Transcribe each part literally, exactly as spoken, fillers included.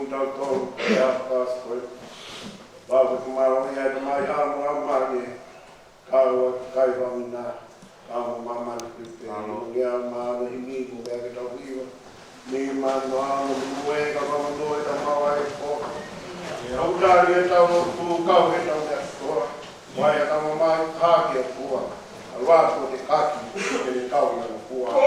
Tau tau, ia, pass ko e. Pau ke mālō ia e mai amo amo ake. Kau atu kai vamina. Kau mo māmani kupe. Amo. Ia māna himi mo mea ke tau hiva. Ni mano ano mo e ka vamino e tau mawa e ko. Tau tari e tau o tu kau he tau mea koa. Wai a tama mai hake a kua. A lua ko te kaki, ke le kau i ana kua. Ko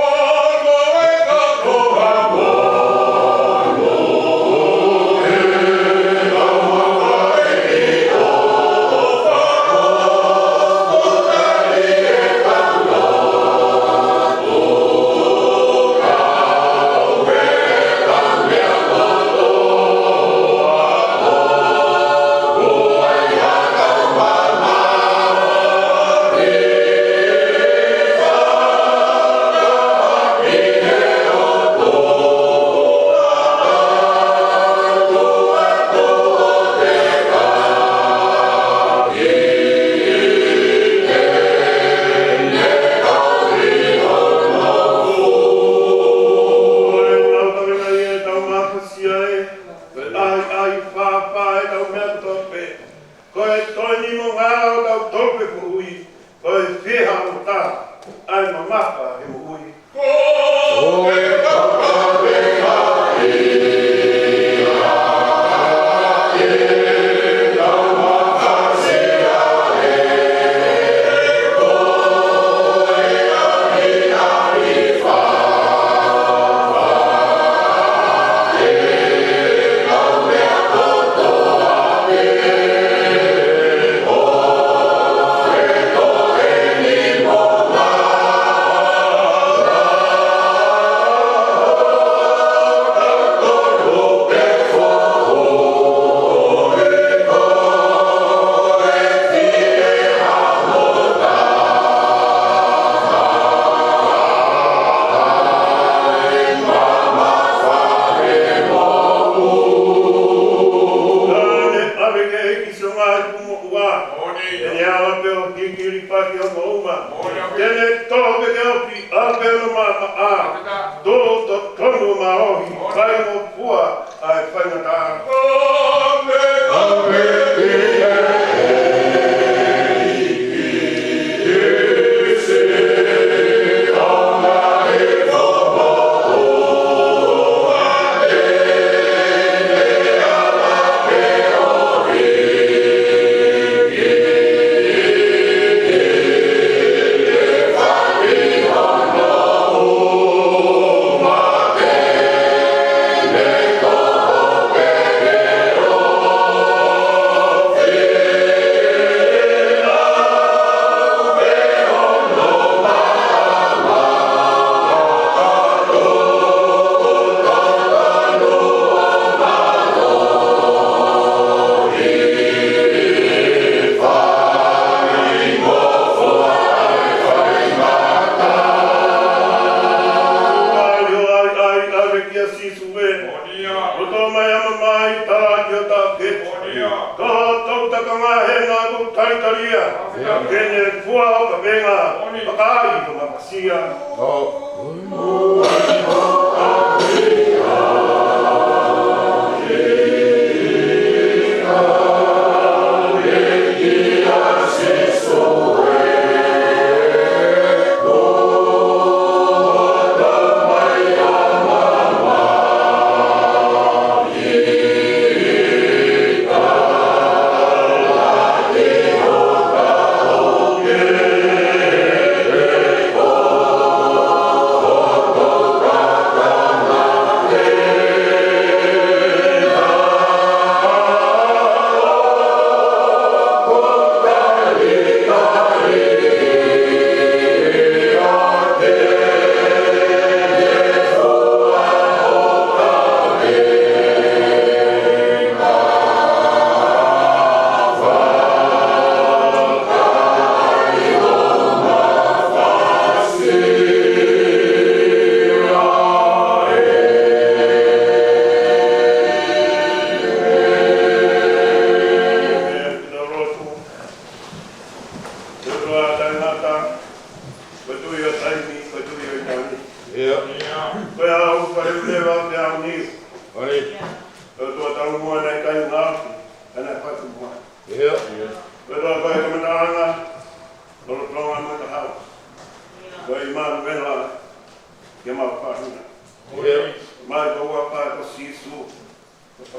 e ʻai, ʻai, fāfā e tau mea kotoa pē. Ko e toe ni mo ngā o tau tolu pē moʻui. Ko e fiha mo tā, ʻai mamafa he moʻui. Ko e tau pē Ane ʻave ke ʻEiki siʻo ngaahi kumu ua. Te ne ala pē ʻo hikili paki hono uma. Te ne tō pē ke ofi, ʻave pē hono maʻamaʻa. Tō totonu ʻo mālohi, fai mo fua, ʻa e faingataʻa. ʻAi, ʻai, ʻai, ʻave kia Sīsū ē. Ko tō mai ama mai tā ki o tā ke. Ko tō tau taka ngā he ngā tō tari tari ia. Ke ne fua ʻo ka venga. Pakai ko ma pasia.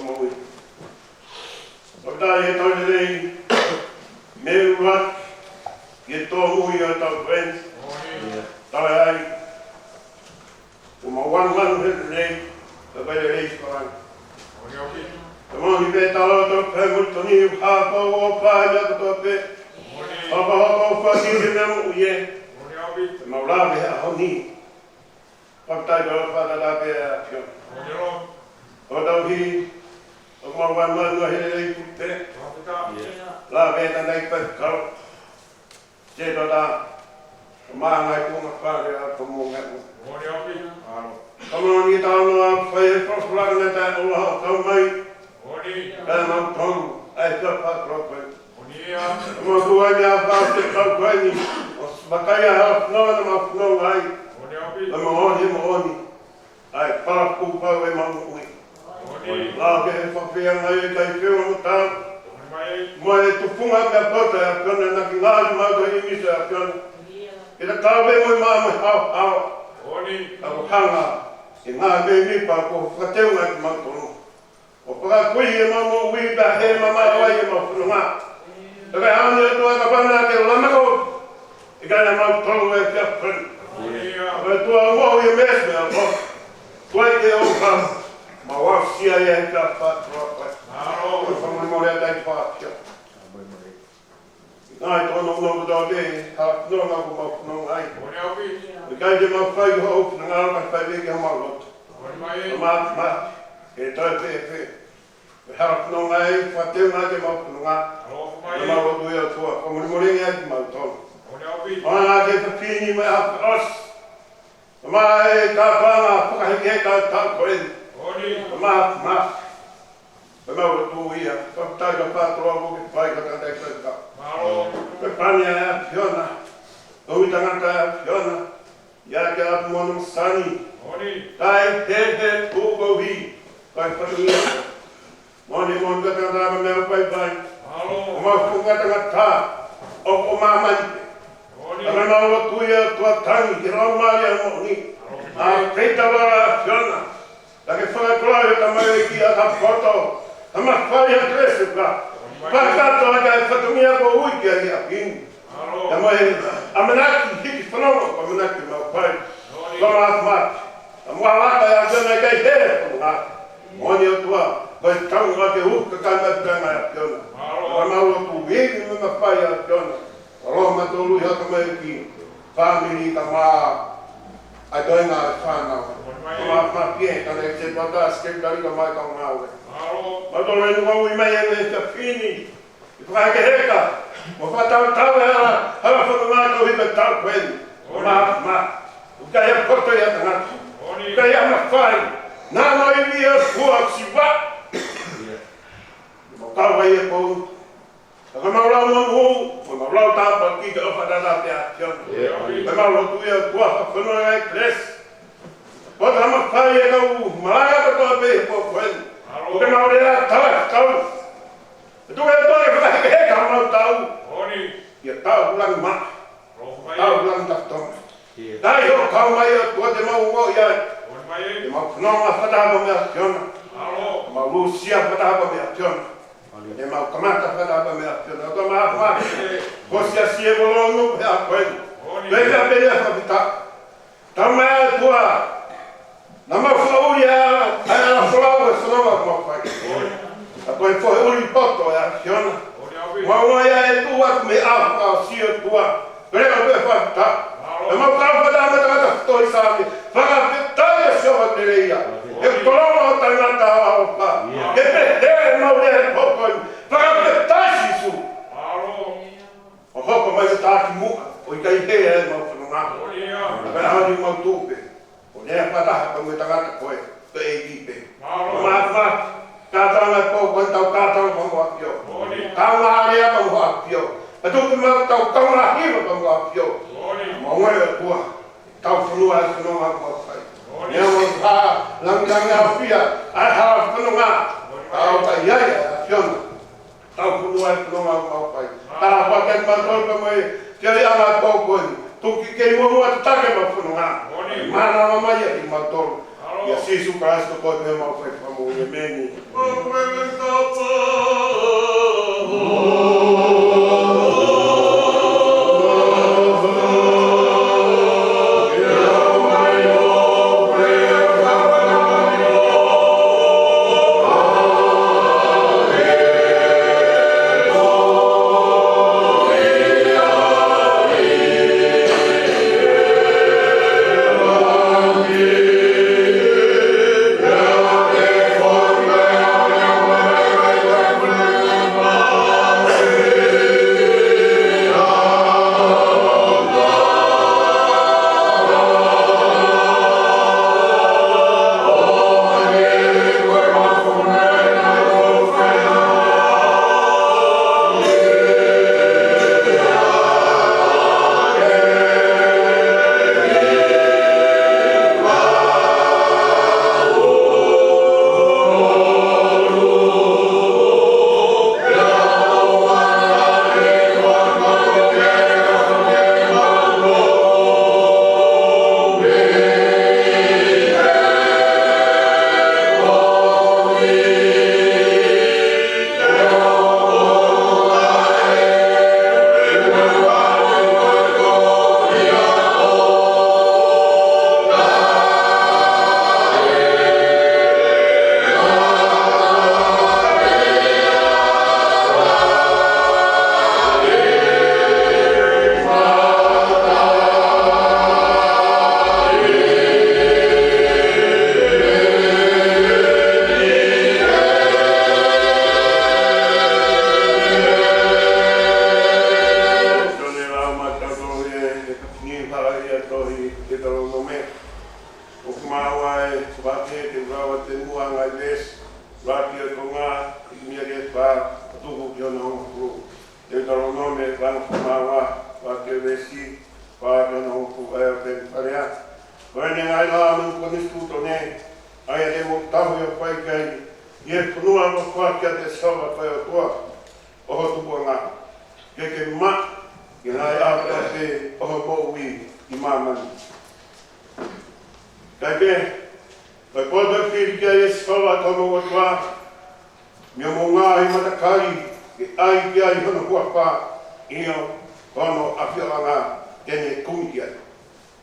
Moʻui. Fakafetaʻi e tau lelei, mei ʻuluaki ki he tōmui ʻo e taʻu ko eni. Tau ai, ʻoku mau manumanu he lelei, ka ʻoku ʻikai lelei fakalanga. Ka mau ni pē tau tau pē mo toni hapa o pa ia kotoa pē. Hapa hapa o pa ki he meʻa moʻui ē. Ka mau lave he ʻaho ni. Fakafetaʻi, ka fakataha pē ʻa e ʻAfiona. ʻO tau hi, ʻoku mau manumanu he lelei pē. Lave he tanai pē kau. Te tata, ma ngai ko ma fale a ko mo ngai ko. Ka mau ni tau noa fai e folofola na ta o ha tau mai. Ka mau tonu, ai ka fa ko ko. Ka mau tuai a fa te kau ko ni, ʻo vakai a ha no na mau no ngai. Ka mau ni mo ni. ʻA e pala kuo pau e mau moʻui. Lao ke he fafea ngai e kai feo mo tau. Mo e tufunga mea pota e ʻAfiona na ki ngali mau ka imi sa ʻAfiona. Ke na tau e mo e maa mo e hao hao. Ka ko hanga, e ngā mei ni pa ko fakateu ngai ki mau tonu. ʻO fakakui e mau moʻui ka he mama wai e mau fononga. Ka kai hao ni atu a ka pana ke lama ko. ʻIkai na mau tolu e kia peni. Ka tua mo i mesi a ko. Tua i ke o ka. Ma wa sia ia kia pa tua pa. Ko fa mo mo le tai pa kia. Ngai tō no no ko tau te ha no na ko mau no ngai. ʻIkai te mau fai ko hau na ngā ka fai ke hau mau loto. Ma ma. E tai pe pe. Ko e hala fononga ē, fakateu mai ke mau fononga. Ke mau lotu ia tua, ko mulimuli ia ke mau tonu. Ona ke fafini mai a os. Ma e ka panga, fakaheke ka ka ko ē. Ma ma. Ke mau lotu ia, fakatau ka pātoro ko ke fai ka ka tai ka ka. Ke pani a ʻAfiona. Ko ui tangata ʻAfiona. Ia ke atu mono sani. Kai he he tū ko hi. Kai fatungia. Moni moni ka tangata ma mea upai pai. Ko mau fuka tangata. ʻO ko mamani. Ka me mau lotu ia tua tangi. Ke lau mali a moni. A peita wala ʻAfiona. Ta ke fakakola e tamaioʻeiki ʻa ka poto, ka mafai ha kelesi ka. Fakataha ka e fatongia ko ui ki ai a pini. Ka mo e ʻamanaki hiki fanongo, ka ʻamanaki mau fai. Ka mafai. Ka mo alaka e ʻAfiona kai he, ka mo ngā. Moni ʻOtua, ko e tau ngā ke uka ka mafai ngā ʻAfiona. Ka mau lotu ui, me mafai ʻAfiona. Aloha ma tolu ia ka mai ki fāmili ka mā ʻa e toenga e fānau. Ka mā mā pie ka ne te pata seketali ka mai ka ngāue. Ma tolu e nunga ui mai e me te fini. I whakaheke heka. Mo whakatau tau e ala, hala whakangā tau hika tau peni. Ka mā mā. Uka ia poto ia tangata. Uka ia mafai. Nā mai via kua siwa. Mo kau ai e pou. Ka mau lau mo mu, ka mau lau tāpaki ka ʻofa tata pea ʻAfiona. Ka mau lotu ia kua whakawhano ai kelesi. Ko ta mafai e kau malanga katoa pē he pō ko eni. Ko ke mau lea tala kau. Ka tuku e tō e whakaheke heka mau tau. Ia tau langi mā. Tau langi tatonga. Kai ho kau mai ʻOtua te mau ongoʻi ai. Te mau fanongo fakataha mo meʻa ʻAfiona. Mau lūsia fakataha mo meʻa ʻAfiona. Te mau kamata fakataha mo meʻa ʻAfiona. Ko mau hapa. Ko sia sie mo lonu he a koe. Pea pea pea fakita. Tau mai ʻOtua. Na mau faʻuli a, a, a folau e fanongo mau fai. A koe fohe uli poto e ʻAfiona. Mau mai a e tua me a, a sio tua. Pea ka pea fakita. Na mau kau fakata me tangata toi sāme. Fakafetaʻi e sio a te reia. E kolonga o tangata a opa. Ke pe he mau lea e poko. Fakafetaʻi Sīsū. ʻO hoko mai e tākimuʻa. ʻO ʻikai he e mau fanonga. Ka pea hao ni mau tupe. ʻO nea fakataha ka mo e tangata ko e, ko e ʻEiki pē. Mālō. Māfā, kātanga e pō, ko e tau kātanga ka mo ʻAfio. Mālō. Tau ngā area ka mo ʻAfio. Ka tuku mau tau tau ngā hiva ka mo ʻAfio. Mālō. Mau ngoi ʻOtua. Tau fonua e fononga mau fai. Mālō. Nea mau hā, langilangi ʻAfia, ʻa e hā fononga. Mālō. Tau ka i ai, ʻAfiona. Tau fonua e fononga mau fai. Tāpuaki atu mautolu ka mai, ke ai anga e pō ko eni. Tuku ke i muamua tataki e mau fononga. Mānava mai ʻa kimautolu. ʻIa Sīsū Kalaisi ko e ʻOtua, mau fai pea mau ʻi he meʻa ni. Tone lau maʻatautolu ʻi he, ʻi he fakaʻilonga ʻo e tohi Teutalōnome. ʻOku mau ʻai ʻo fakaʻeke ʻa e lau ʻa e temua ngaahi veesi, ʻuluaki ʻo e konga, ʻi he meʻa ke fā, ʻo tuku ki hono hongofulu. Teutalōnome ʻuluaki ʻo e konga, ʻuluaki ʻo e veesi, fā ki hono hongofulu, ʻa ia ʻoku pehē ni: Ko eni ʻa e ngaahi lao ʻa e ʻOtua ni, ʻa ia te mou tauhi ʻo fai ki ai, ʻi he fonua kuo foaki kiate Sihova ko e ʻOtua ʻo ho tupuʻanga, ke ke maʻu ʻi he ngaahi ʻaho kotoa pē ʻo hoʻo moʻui ʻi māmani. Kae kehe, ko e potu ʻe fili ki ai ʻe Sihova ko homou ʻOtua mei hoʻomou ngaahi matakali, ke ʻai ki ai hono huafa, ʻio, ko hono ʻafioʻanga te ne kumi ki ai,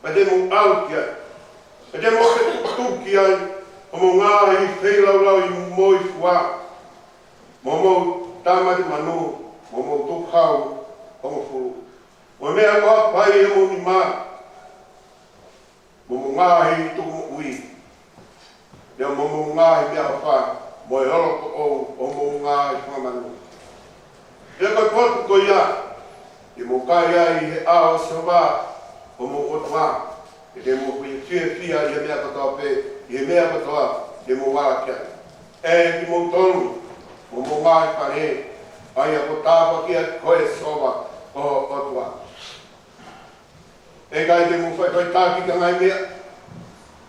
pea te mou ʻalu ki ai, pea te mou fetukutuku ki ai, ʻi hoʻomou ngaahi feilaulau ʻi muʻa ʻi fua, mo hoʻomou tāmate manu, mo hoʻomou tukuhau hongofulu, mo e meʻa ʻoku hapai ʻe homou nima, mo hoʻomou ngaahi tukumoʻui, pea mo hoʻomou ngaahi meʻaʻofa, mo e holokoʻou ʻo hoʻomou ngaahi fanga manu. Pea ko e potu ko ia te mou kai ai ʻi he ʻao ʻo Sihova ko homou ʻOtua, pea te mou fiefia ʻi he meʻa kotoa pē, ʻi he meʻa kotoa te mou ala ki ai, ʻe kimoutolu mo hoʻomou ngaahi fale, ʻa ia kuo tāpuakiʻi ʻe koe ʻe Sihova ko ho ʻOtua. ʻE ʻikai te mou faʻifaʻitaki ki he ngaahi meʻa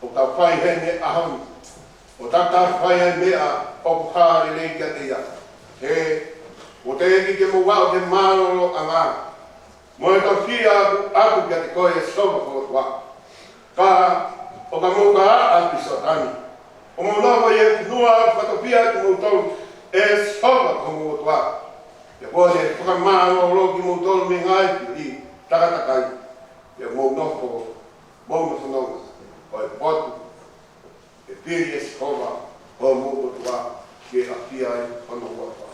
ʻoku tau fai heni he ʻaho ni, ʻo tau fai ʻa e meʻa ʻoku hā lelei kiate ia. He kuo teʻeki ke mou aʻu ki he mālōlōʻanga mo e tofiʻa ʻoku ʻatu kiate koe ʻe Sihova ko ho ʻOtua, ka ʻo ka mou ka aʻa ki Soatani, ʻo mou nofo ʻi he fonua ʻoku fakatofiʻa kimoutolu ʻe Sihova ko homou ʻOtua, pea kuo ne fakamālōlō kimoutolu mei he ngaahi fili takatakai, pea mou nofo, mou nofo nonga ʻi he potu ʻe fili ʻe Sihova ko homou ʻOtua ke ʻafio ai hono huafa.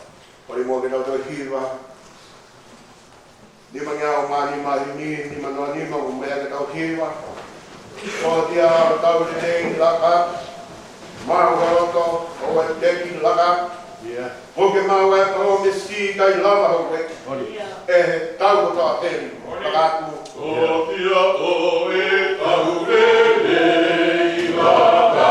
Kole muʻa ke tau toe hiva. Nimangeau mā nima, himi nima noa nima, mo meʻa ke tau hiva. ʻOku ʻikai ha tau lelei laka, maʻu ha loto ʻoku ʻikai laka. ʻIo. Puke maʻu ʻa e palōmesi ʻikai lava houʻeiki. ʻIo. ʻE he tau kotoa pē. Fakatu. ʻOku ʻikai ha tau lelei laka,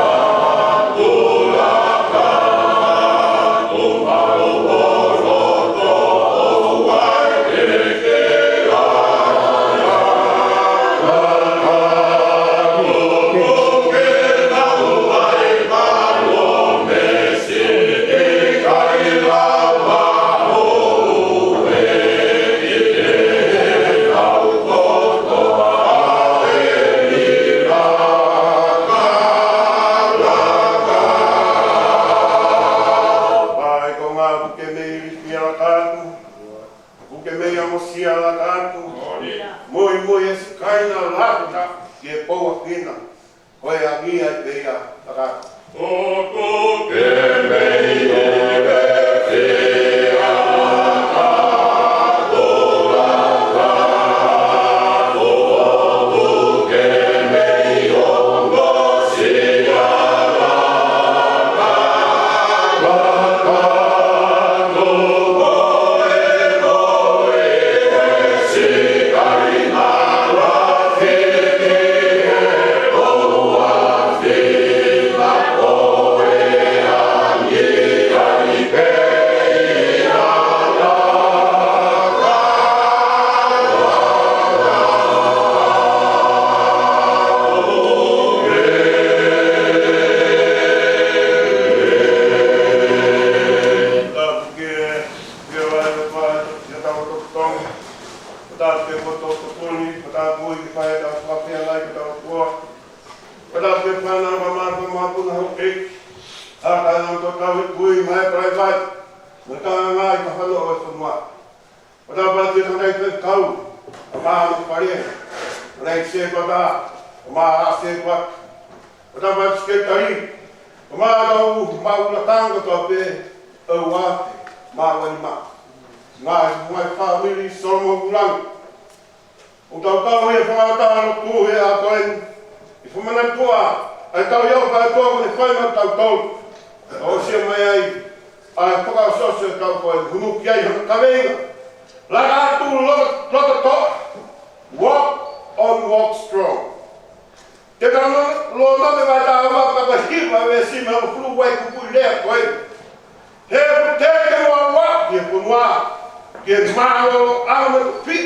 Mālō. Kuo ke mei ilifia laka atu. Kuo ke mei amosia laka atu. Muimui ʻa Sikaina laka ki he pou ʻa Fina. Ko e angi ai pē ia laka atu. ʻOku ke mei ilifia laka atu. Tapu ke, ke ʻoua ʻe fai, ke tau tokotong. Tapu ke poto tokoni, tapu ke fai, tapu ke fai, tapu ke fai. Tapu ke fai, na ma ma ma ma puna ho e. Aka na to tau kui mai private. Mo e kaungā ngāue ʻa e fonua. Ko e tapu atu ki he tangataʻi faifekau, ʻa Mā Nofale, ʻa Nai Sēpata, ʻa Mā Sēpata. Ko e tapu atu ki he sekelitali, ʻa Mā Tau, Mā Ula Tango Tau Pē, ʻa Uafe, Mā Uaima. Ngaahi, ngaahi fāmili, Solomon Kulangi. ʻOku tau tau he fakatātā lotu he ʻaho ko eni, ʻi he fakamanatua ʻa e tau iau fakatua ko eni fai maʻa tautolu. ʻOku ʻosi mai ai ʻa e fakaʻosiʻosi ʻo e tau ko eni, hū ki ai hono kaveinga. Laka atu loto, loto toʻa. Walk on, walk strong. Teutalōnome vahe taha ua, vahe hiva, veesi hongofulu, ʻoku pehē ʻa e lea ko eni. He ʻoku teʻeki ke mou ʻalu ki he fonua, ke mālōlō ʻa e motuʻa,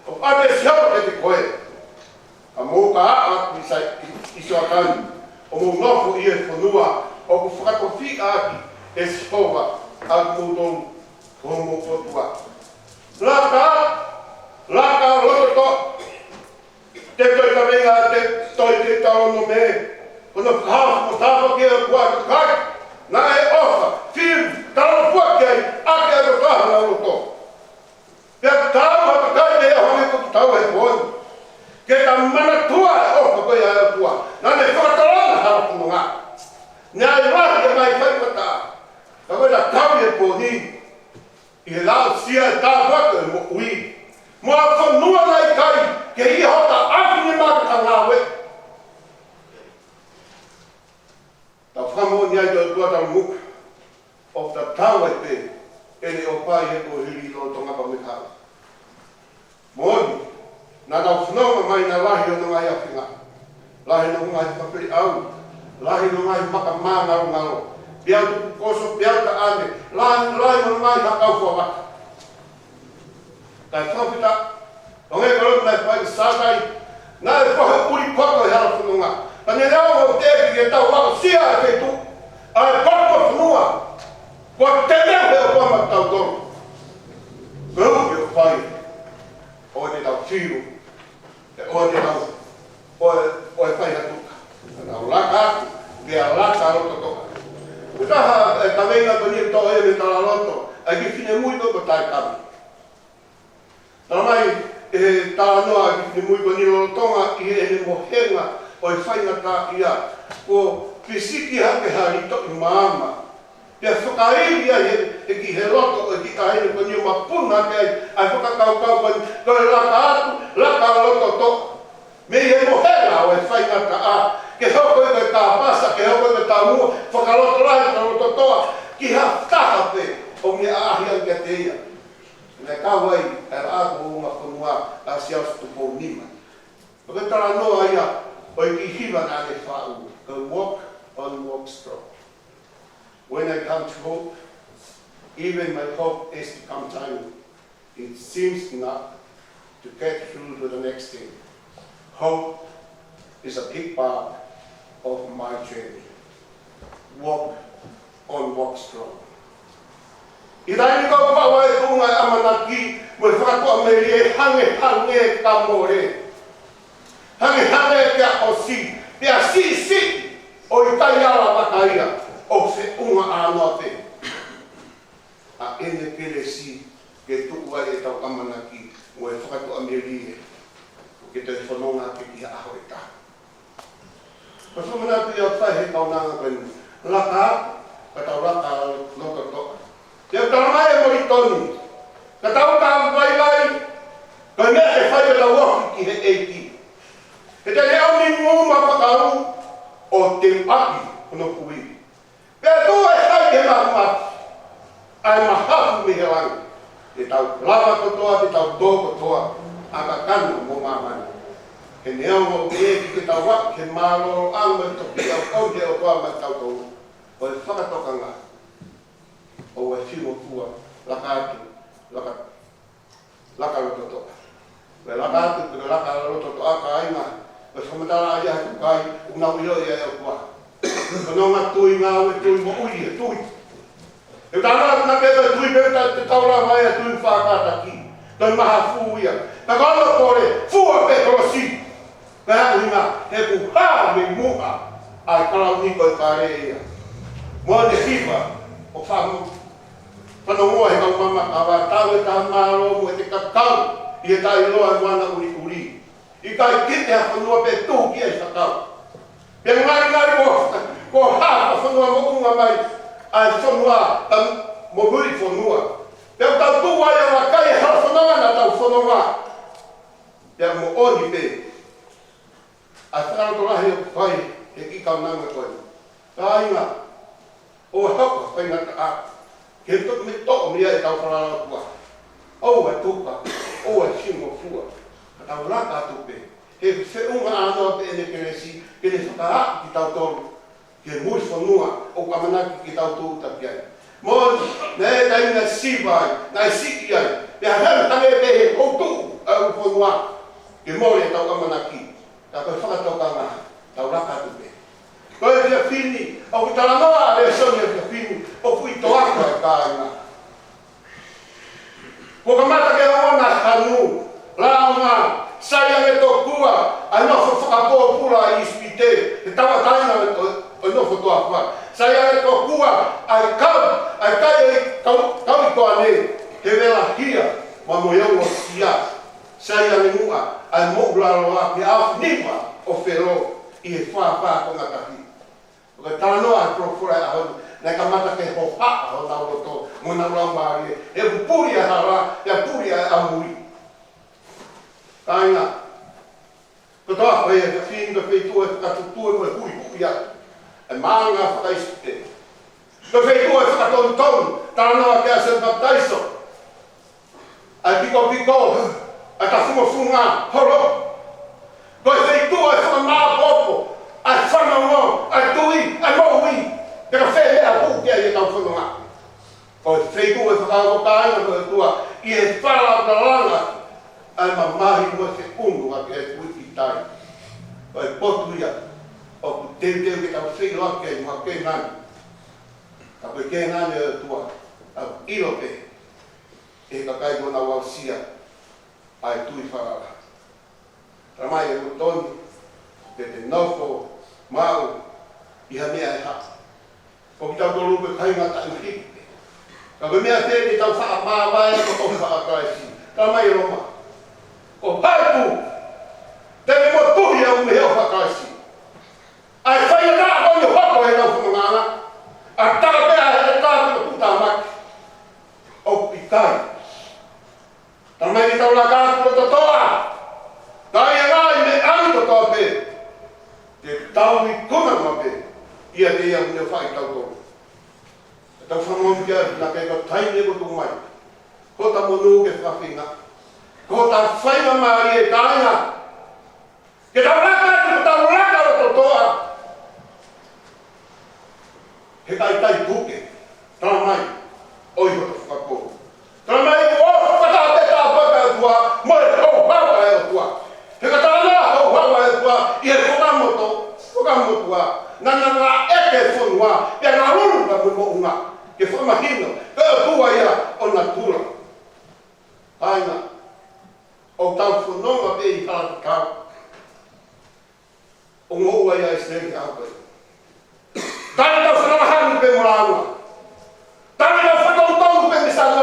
ʻo ʻave ʻe Sihova kiate koe. Ka mou ka ʻaʻa ʻi Sai-, ʻi, ʻi Sioatani, ʻo mou nofo ʻi he fonua ʻoku fakatofiʻa ʻaki ʻe Sihova ʻa kimoutolu ko homou ʻOtua. Laka, laka loto toʻa. Te toe kaveinga te, toe Teutalōnome, ko hono fakahā mo tafoki ʻa e ʻOtua ki he kakai naʻe ʻofa, fiu, talangofua ki ai, ʻaki ʻa e tokotaha ʻo honau loto. Pea tau ha kakai te ia hangē ko kitaua he pō ni. Ke ta manatua e ʻofa ko ia ʻa e ʻOtua. Naʻa ne fakatolonga hala fononga. Naʻe lahi ʻa e ngaahi faingataʻa. Ka ko e tatau he pō ni. ʻI he lau sia e tāpuaki ʻo e moʻui. Mo e fonua naʻe ʻikai ke ʻi ai hota ʻapi ni maka ka ngāue. Tau fakamoʻoni ai ʻa e ʻOtua tau muka. ʻOku tatau ai pē ʻene ʻofa ʻi he kuohili lolotonga pea mo e haʻu. Moʻoni, naʻa tau fononga mai naʻe lahi hono ngaahi ʻapi nga. Lahi hono ngaahi fafili ʻau. Lahi hono ngaahi maka māngalongalo. Peau tukukoso, peau taʻane. Lahi, lahi hono ngaahi hakau fuavaka. Kae fakafetaʻi, ʻo ngē kolo naʻe fai ʻi Sātai. Naʻe fai ʻuli pako he hala fononga. Ka ne lau ʻo teʻeki ke tau aʻusia ʻa e feituʻu. ʻA e pako fonua. Kuo teuteu he ʻOtua maʻa tautolu. Kau ke fai. ʻOua te tau fiu. ʻOua te tau, ʻoua, ʻoua fai ha tuka. Tau laka atu, pea laka loto toʻa. Ko e taha e kaveinga ko eni ʻoku toʻo ia mei he talaloto ʻa e kiʻi finemui ko ē ko Taʻekami. Talamai ʻe he talanoa ʻa e kiʻi finemui ko eni lolotonga ʻi heʻene mohenga ʻo e faingataʻaʻia, kuo pisiki hake ha litoʻi maama. Pea fakaili ai he, he kiʻi he loto, he kiʻi taʻahine ko eni ʻo mapuna ki ai, ʻa e fakakaukau ko eni, ko e laka atu, laka loto toʻa. Mei he mohenga ʻo e faingataʻa, ke hoko ia ko e kāpasa, ke hoko ia ko e taumuʻa, fakalotolahi, fakalototoʻa, ki ha taha pē, ʻoku ne ʻaʻahi ange kiate ia. Naʻe kau ai, ʻa e ʻaku ʻo e fonua, ʻa Siaosi Tupou Nima. Ko e talanoa ia, ʻo e kiʻi hiva naʻa ne faʻu, ko e walk on, walk strong. When I come to hope, even my hope has become tiny. It seems not to get through to the next thing. Hope is a big part of my journey. Walk on, walk strong. ʻI he taimi ʻoku ou maʻu ai e tuʻunga ʻo e ʻamanaki mo e fakatuʻamelie, hangehangē ka mole. Hangehangē ka ʻosi, pea siʻisiʻi ʻo ʻikai ala maka ia ʻo feʻunga ʻānoa pē. ʻEne kelesi ke tuʻu ai ʻetau ʻamanaki mo e fakatuʻamelie ke toe fononga ki ha ʻaho ʻe taha. Ko e fakamanatu ia ʻoku fai he kaunanga ko eni, laka, ka tau laka lototoʻa. Pea talamai ʻe Molitoni, ka tau ka vaivai, ko e meʻa ʻe fai ke tau ofi ki he ʻEiki. He te ne ʻomi ngu ma fakau ʻo teuʻaki hono kui. Pea tuʻu e hai ke mahumahu, ʻa e mahafu mei he langi, te tau lava kotoa, te tau tō kotoa, ʻa kakano mo māmani. He neongo ʻoku ʻikai ke tau aʻu ki he mālōlōʻanga mo e tofiʻa ʻoku ʻomi ʻe he ʻOtua maʻa kitautolu, ko e fakatokanga ʻo e fingofua, laka atu, laka laka lototoʻa. Ko e laka atu, ko e laka lototoʻa, kāinga. Ko e fakamatala ia ʻa e kakai, ʻoku nau ʻilo ia ʻe ʻOtua. Ko e nonga tui, ngāue tui, moʻui ʻi he tui. He tama na ke tui pē ta te tau lava ia tui fakataki. Tui mahafu ia. Ka ko e kole, fua pē kolosi. Pea ʻuhinga, he ʻoku hā mei muʻa ʻa e kalauni ko e kale ia. Mo ʻene hiva, ʻo famo. Fanongoa he kau mama kava tau e taha mālō mo e te kakau ʻi he taʻeʻiloa e moana ʻuliʻuli. ʻIkai ke te ha fonua pē tuʻu ki ai fakau. Pea ngalingali ko, ko ha, ha fonua moʻunga mai, ʻa e fonua, ka mo huli fonua. Pea tau tuʻu ai ʻo vakai e hala fononga naʻa tau fononga. Pea moʻoni pē. ʻA e fakalotolahi ʻoku fai he kiʻi kaunanga ko eni. Kāinga, ʻoua ʻe hoko ha faingataʻa ke toki mei toʻo mei ai ʻetau falala ʻOtua. ʻOua ʻe tupa, ʻoua ʻe fingofua. Ka tau laka atu pē. He feʻunga ʻānoa pē ʻene kelesi, ke ne fakaaʻu kitautolu ki he muli fonua ʻoku ʻamanaki ke tau tūʻuta ki ai. Moʻoni, naʻe taimi naʻe siva ai, naʻe siʻi ai. Pea hanga tange pē he houtuʻu ʻa e ʻū fonua ke mole ʻetau ʻamanaki. Ka ko e fakatokanga, tau laka atu pē. Ko e efiafi ni, ʻoku talanoa ʻa e lēsoni efiafi ni, ʻoku ʻi toaka e kāinga. Kuo kamata ke ʻoua naʻa hanu, lāunga, sai ange tokua, ʻa e nofo fakapōpula ʻi ʻIsipite, he tauʻatāina ʻo, ʻo e nofo toafa. Sai ange tokua, ʻa e kau, ʻa e kai, ʻa e kau, kau ʻi toane, he vela hia, ma mo ia ua sia. Sai ange muʻa, ʻa e moʻulaloa, ke ʻaofi nima ʻo Felo, ʻi he fāfā ko ngatahi. Ko e talanoa ʻa e folofola ʻo e ʻaho ni, naʻe kamata ke hohaʻa honau loto, mo honau laumālie, he ʻoku puli ʻa e hala, he ʻoku puli ʻa e ʻamui. Kāinga, kotoa ko e efiafi ni ko e feituʻu ʻe fakatutuʻi mo e huihuiʻi atu ʻa e maʻanga fakaʻIsipite. Ko e feituʻu ʻe fakatonutonu, talanoa ki ai ʻa Sione Papitaiso. ʻA e pikopiko, ʻa e tafungofunga holo. Ko e feituʻu ʻe fakamāʻopoʻopo ʻa e fanongo, ʻa e tui, ʻa e moʻui. Pea ka fēfē ʻa e puke ʻa ʻetau fononga. Ko e feituʻu ʻe fakaʻofoʻofa ai ʻa e ʻOtua ʻi he falalalanga ʻa e mamahi mo e feʻunu ʻa e kui ki tai. Ko e potu ia ʻoku teuteu ke tau feʻiloaki ai mo Kēnani. Ka ko e Kēnani ʻo e ʻOtua, tau ʻilo pē ʻe he kakai ko ʻenau aʻusia ʻa e tui falala. Talamai ʻe Molitoni, te te nofo maʻu ʻi ha meʻa ʻe hā. Ko kitautolu ko e kāinga taʻemahiki pē. Ka ko e meʻa pē te tau faʻa māvae ko e ʻofa ʻa Kalaisi. Talamai ʻe Loma, ko hai ʻoku te ne motuhi au mei he ʻofa ʻa Kalaisi. ʻA e faingataʻa ko eni ʻoku hoko heʻetau fonongaʻanga. ʻA e tala pē ʻa e tala pē ʻoku tāmaki. ʻOku ʻikai. Talamai ke tau laka atu lototoʻa. Ka ʻi ai e ngaahi meʻa kotoa pē, te tau ikuna maʻu ʻiate ia ʻoku ne faʻa ʻi tautolu. Ke tau fakamoʻoni kia naʻa ke ka taimi ʻe koto mai. Ko hota monū ke fakafinga. Ko hota faingamālie kāinga. Ke tau laka atu, ke tau laka lototoʻa. He ʻikai tai puke, talamai, ʻoku ʻi hota fakapō. Talamai, ʻoku ʻofa fakataha pē tāpuaki ʻa e ʻOtua, mo e houhau ʻa e ʻOtua. He ka tala houhau ʻa e ʻOtua, ʻi he fakamotu, fakamotuʻa. Naʻa na ʻeke fonua, pea na lulu ka mo moʻunga. Ke fakamahino, ko e ʻOtua ia ʻo natula. Kāinga, ʻoku tau fononga pē ʻi hala tatau. ʻO ngoua ia ʻIsileli ʻa koe. Tali tau fanalaha ni pē mo lāunga. Tali tau fakatonutonu pē mei San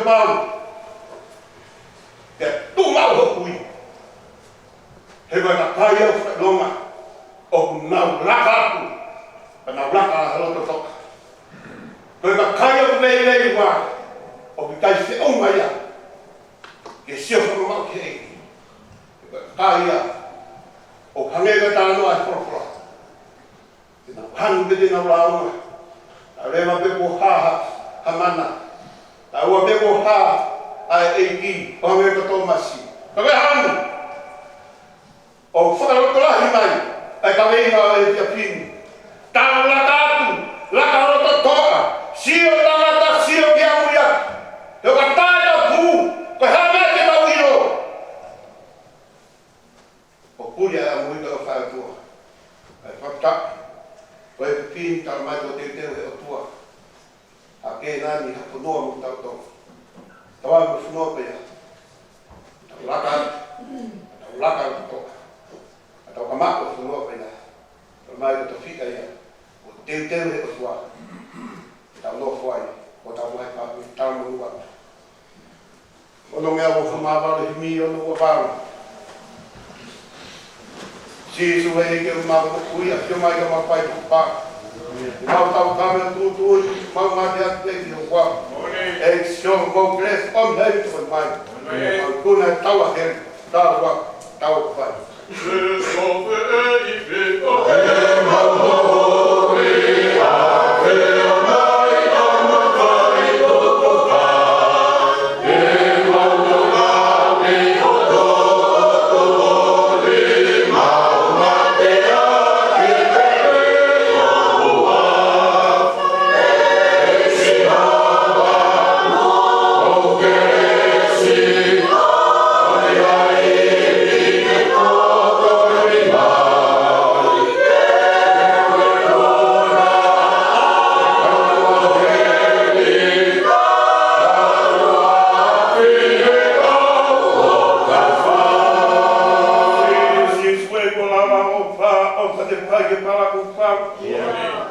mau, pea tuʻu maʻu hoku ui. He ko e kakai au faʻilonga ʻoku nau laka atu, pea nau laka ha loto toʻa. Ko e kakai au veiveiua ʻoku ʻikai feʻunga ia ke sio fakamamaʻu ki he ʻEiki. He ko e kakai ia ʻoku hangē ko e talanoa ʻa e folofola. Te nau hanu pē te nau lāunga. Taʻu leva pē kuo hā ha, ha mana. Taʻu pē kuo hā ʻa e ʻEiki, ʻo hangē ko Tōmasi. Ka ko e hanu ʻoku fakalotolahi mai ʻa e kaveinga ʻo e efiafi ni. Tau laka atu, laka loto toʻa, sio tangata, sio ki ʻamuiaki. He ʻoku ʻikai taʻepū, ko e hā e meʻa te mau ʻilo? ʻO puli ʻa e ʻamuiaki ʻo fai ʻOtua. ʻA e fakatapu, ko e efiafi ni talamai ʻoku teuteu ʻe he ʻOtua ʻa Kēnani, ha fonua mo kitautolu. Tau ʻai mo e fonua pē ia. Tau laka, tau laka atu toʻa. Tau ka maʻu e fonua pē ia. Talamai ko e tofiʻa ia ʻoku teuteu ʻe he ʻOtua ke tau nofo ai, ʻo tau maʻu ha fāmili, tau mo ua. Ono ngeau uofulu mā valu, himi ono ua valu. Sīsū ē, ke mau moʻui, ʻafio mai ke mau fai hoʻo pā. Mau tau kame tuʻutuʻuni, mau mate atu pē ki ho ʻao. ʻEiki Sihova, mo e kelesi ʻoku ʻomi ʻe he ʻEiki mai. Mau ikuna ʻa e tauʻatāina, tau ua, tau fai.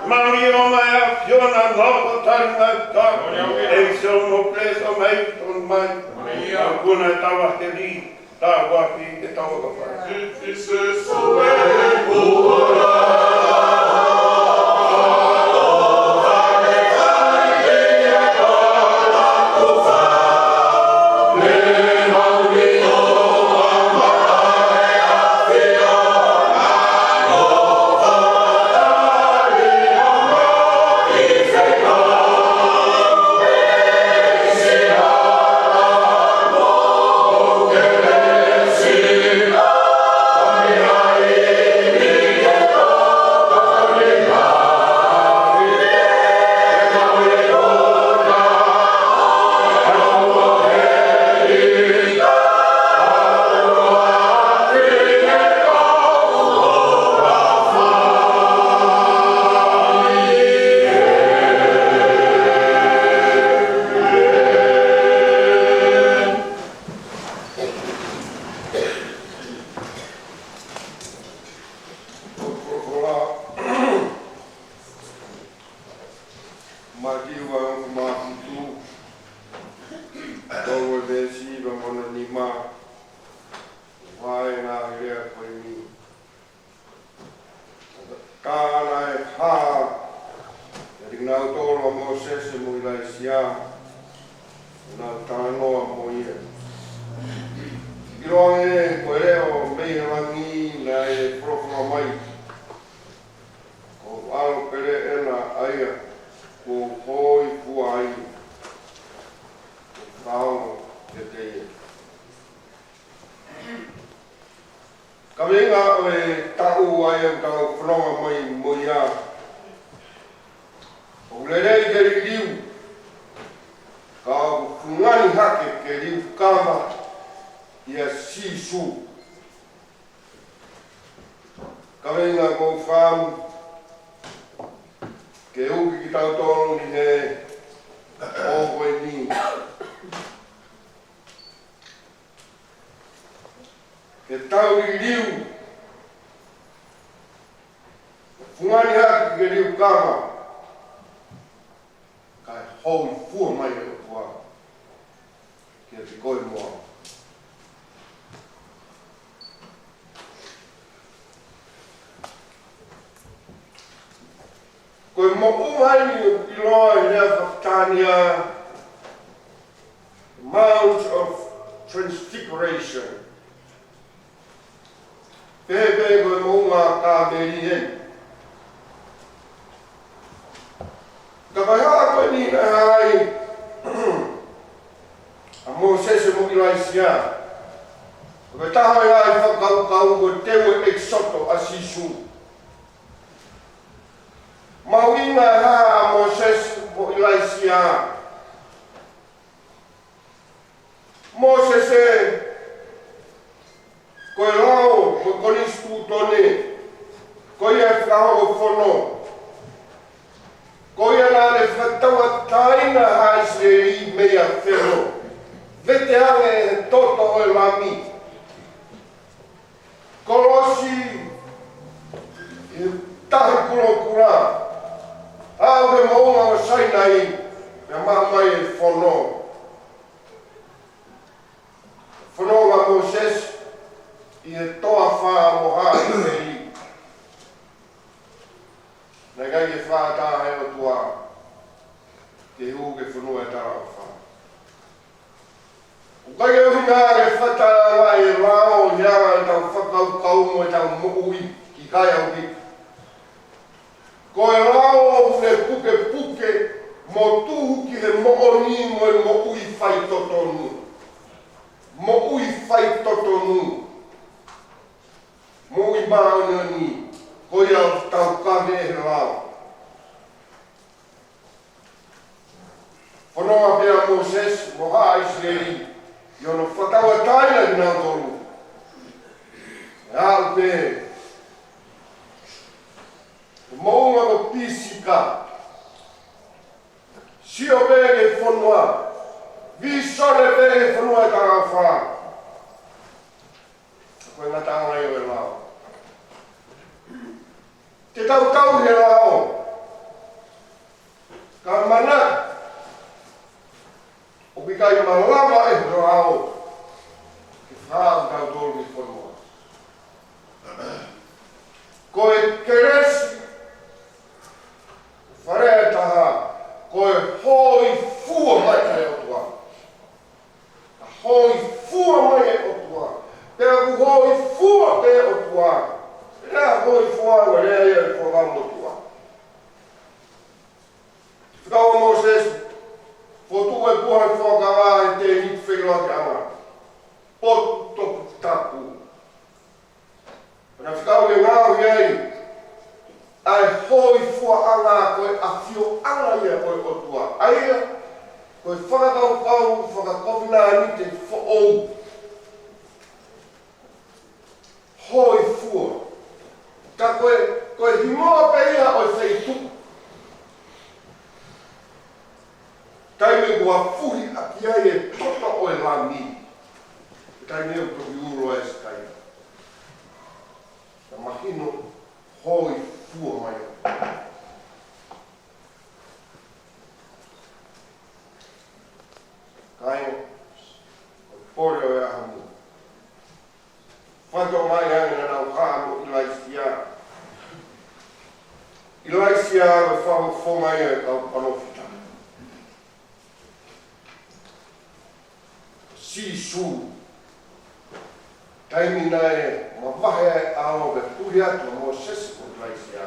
Mālō ʻaupito ʻa e ʻAfiona, nofo tali mai ka. ʻEiki Sihova, mo e kelesi ʻoku ʻomi ʻe he ʻEiki mai. Mau ikuna ʻa e tauʻatāina, tau ua, fai e tau ka fai. Mātiu vahe hongofulu mā fitu, tolu e veesi hiva mo hono nima. Vahe na he lea ko eni. Ka naʻe hā kiate kinautolu ʻa Mōsese mo ʻIlaisiā, ʻo nau talanoa mo ia. ʻIloange ko e leʻo mei he langi naʻe folofola mai, Ko hoku ʻAlo pele ena ʻa ia ʻoku ou hōifua ai, ʻoku ou fakaongo kiate ia. Kaveinga ʻo e taʻu ʻa ia ʻoku tau fononga mai mo ia. ʻOku lelei ke liliu, ka ʻoku fungani hake ke liukama ʻia Sīsū. Kaveinga ʻoku ou fakaʻamu ke uki kitautolu ʻi he ʻaho ko eni. Ke tau liliu, fungani hake ke liukama, kae hōifua mai ʻa e ʻOtua. Ko e moa. Ko e moʻunga eni ʻoku ʻiloa ʻi he lea fakatania Mount of Transfiguration. Pehē pē ko e moʻunga Kāmeli eni. Ka ko e hā ko eni naʻe hā ai ʻa Mōsese mo ʻIlaisiā? Ko e taha ia ʻi he fakakaukau ko e teu ʻEkisoto ʻa Sīsū. Mahuʻinga hā ʻa Mōsese mo ʻIlaisiā? Mōsese, ko e lao, ko e konisitūtone, ko ia e fakahoko fono. Ko ia naʻa ne fakatauʻatāina ʻa ʻIsileli mei a Felo. Vete ange he toto ʻo e Lami. Kolosi ʻi he tahi kulokula. Aʻu ki he moʻunga ʻo Sainai, pea maʻu mai e fono. Fononga ʻa Mōsese ʻi he toafa mo haʻa ʻIsileli. Naʻe ʻikai ke fakaʻatā ʻe he ʻOtua ke hū ki he fonua ʻo e talaʻofa. ʻOku ʻikai ke ʻuhinga ke fakaʻatā e lao ʻi he anga ʻetau fakakaukau mo ʻetau moʻui, ʻikai ʻaupito. Ko e lao ʻoku ne pukepuke mo tuhu ki he moʻoni mo e moʻui faitotonu. Moʻui faitotonu. Moʻui māʻoniʻoni. Ko ia ʻoku taukaveʻi ʻe he lao. Fononga pē ʻa Mōsese mo haʻa ʻIsileli ʻi hono fakatauʻatāina kinautolu. ʻE aʻu pē ki he moʻunga ko Pisika. Sio pē ki he fonua. Vīsone pē ki he fonua ʻo e talaʻofa. Ko e ngataʻanga ia ʻo e lao. Te tau tauhi e lao. Ka manatuʻi, ʻoku ʻikai malava ʻe he lao ke fakaaʻu kitautolu ki he fonua. Ko e kelesi, fale ʻe taha, ko e hōifua mai ʻa e ʻOtua. ʻA e hōifua mai ʻa e ʻOtua. Pea ʻoku hōifua pē ʻa e ʻOtua. Pea hōifua ʻa e lea ia ʻo e Fuakava Motuʻa. Fekau ʻa Mōsese, fokotuʻu e puha ʻo e fuakava ʻi he tēniti feʻiloakiʻanga. Potu toputapu. Pea naʻe fekau ke ngaohi ai ʻa e hōifuaʻanga ko e ʻafioʻanga ia ʻo e ʻOtua. ʻA ia, ko e fakakaukau fakakovinānite foʻou. Hōifua. Ka ko e, ko e hingoa pē ia ʻo e feituʻu. Taimi ʻoku fuhi ʻaki ai e toto ʻo e Lami. Taimi ʻoku toki ulo ai e sikaia. Naʻe mahino hōifua mai. Kāinga, ko e pole ʻo e ʻaho ni. Fato mai ange naʻa nau haʻamo ʻIlaisiā. ʻIlaisiā ʻa e fakafofonga ia ʻo e kau palōfita. Sīsū. Taimi naʻe mavahe ai e ʻao pea puhi atu ʻa Mōsese mo ʻIlaisiā.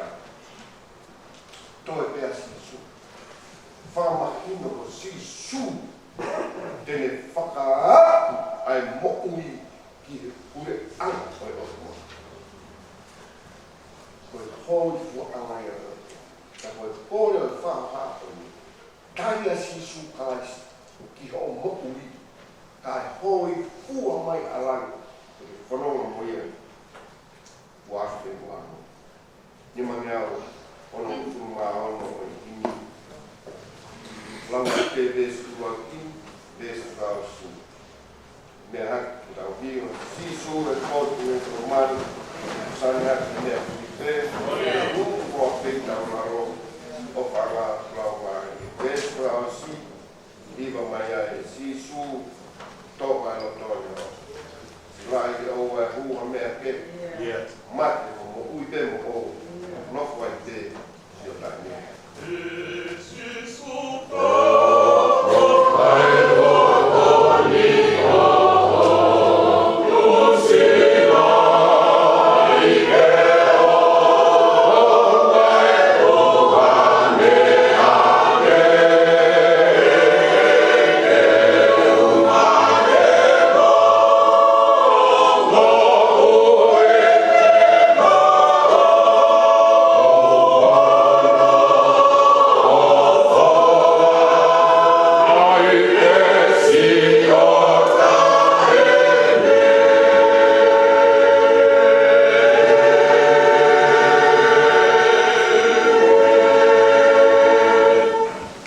Toe pē ʻa Sīsū. Fakamahino ko Sīsū te ne fakaaʻu ʻa e moʻui ki he puleʻanga ʻo e ʻOtua. Ko e hōifuaʻanga ia ʻo e ʻOtua. Ka ko e pole ʻo e fakahā ko eni. Tali ʻa Sīsū Kalaisi ki hoʻo moʻui, kae hōifua mai ʻa langi, ke ke fononga mo ia ʻi he uafe ʻo e ʻaho. Nimangeau ono sefulu mā ono ʻo e himi. Lau atu pē veesi ʻuluaki, veesi fakaʻosi. Meʻa hake ki he tau hiva. Sīsū ʻi he potu ʻi Ketesemani, sani hake meʻa ki pē, ʻoku ʻofa pē ki tau lalo, ʻofaʻanga ʻa e Laumālie. Veesi fakaʻosi, hiva mai ai. Sīsū, Toka e loto ni ʻo. Laʻi ke ʻoua ʻe hū ha meʻa kehe. Ia. Mate mo moʻui pē moʻou. Nofo ai pē ʻi Siotani.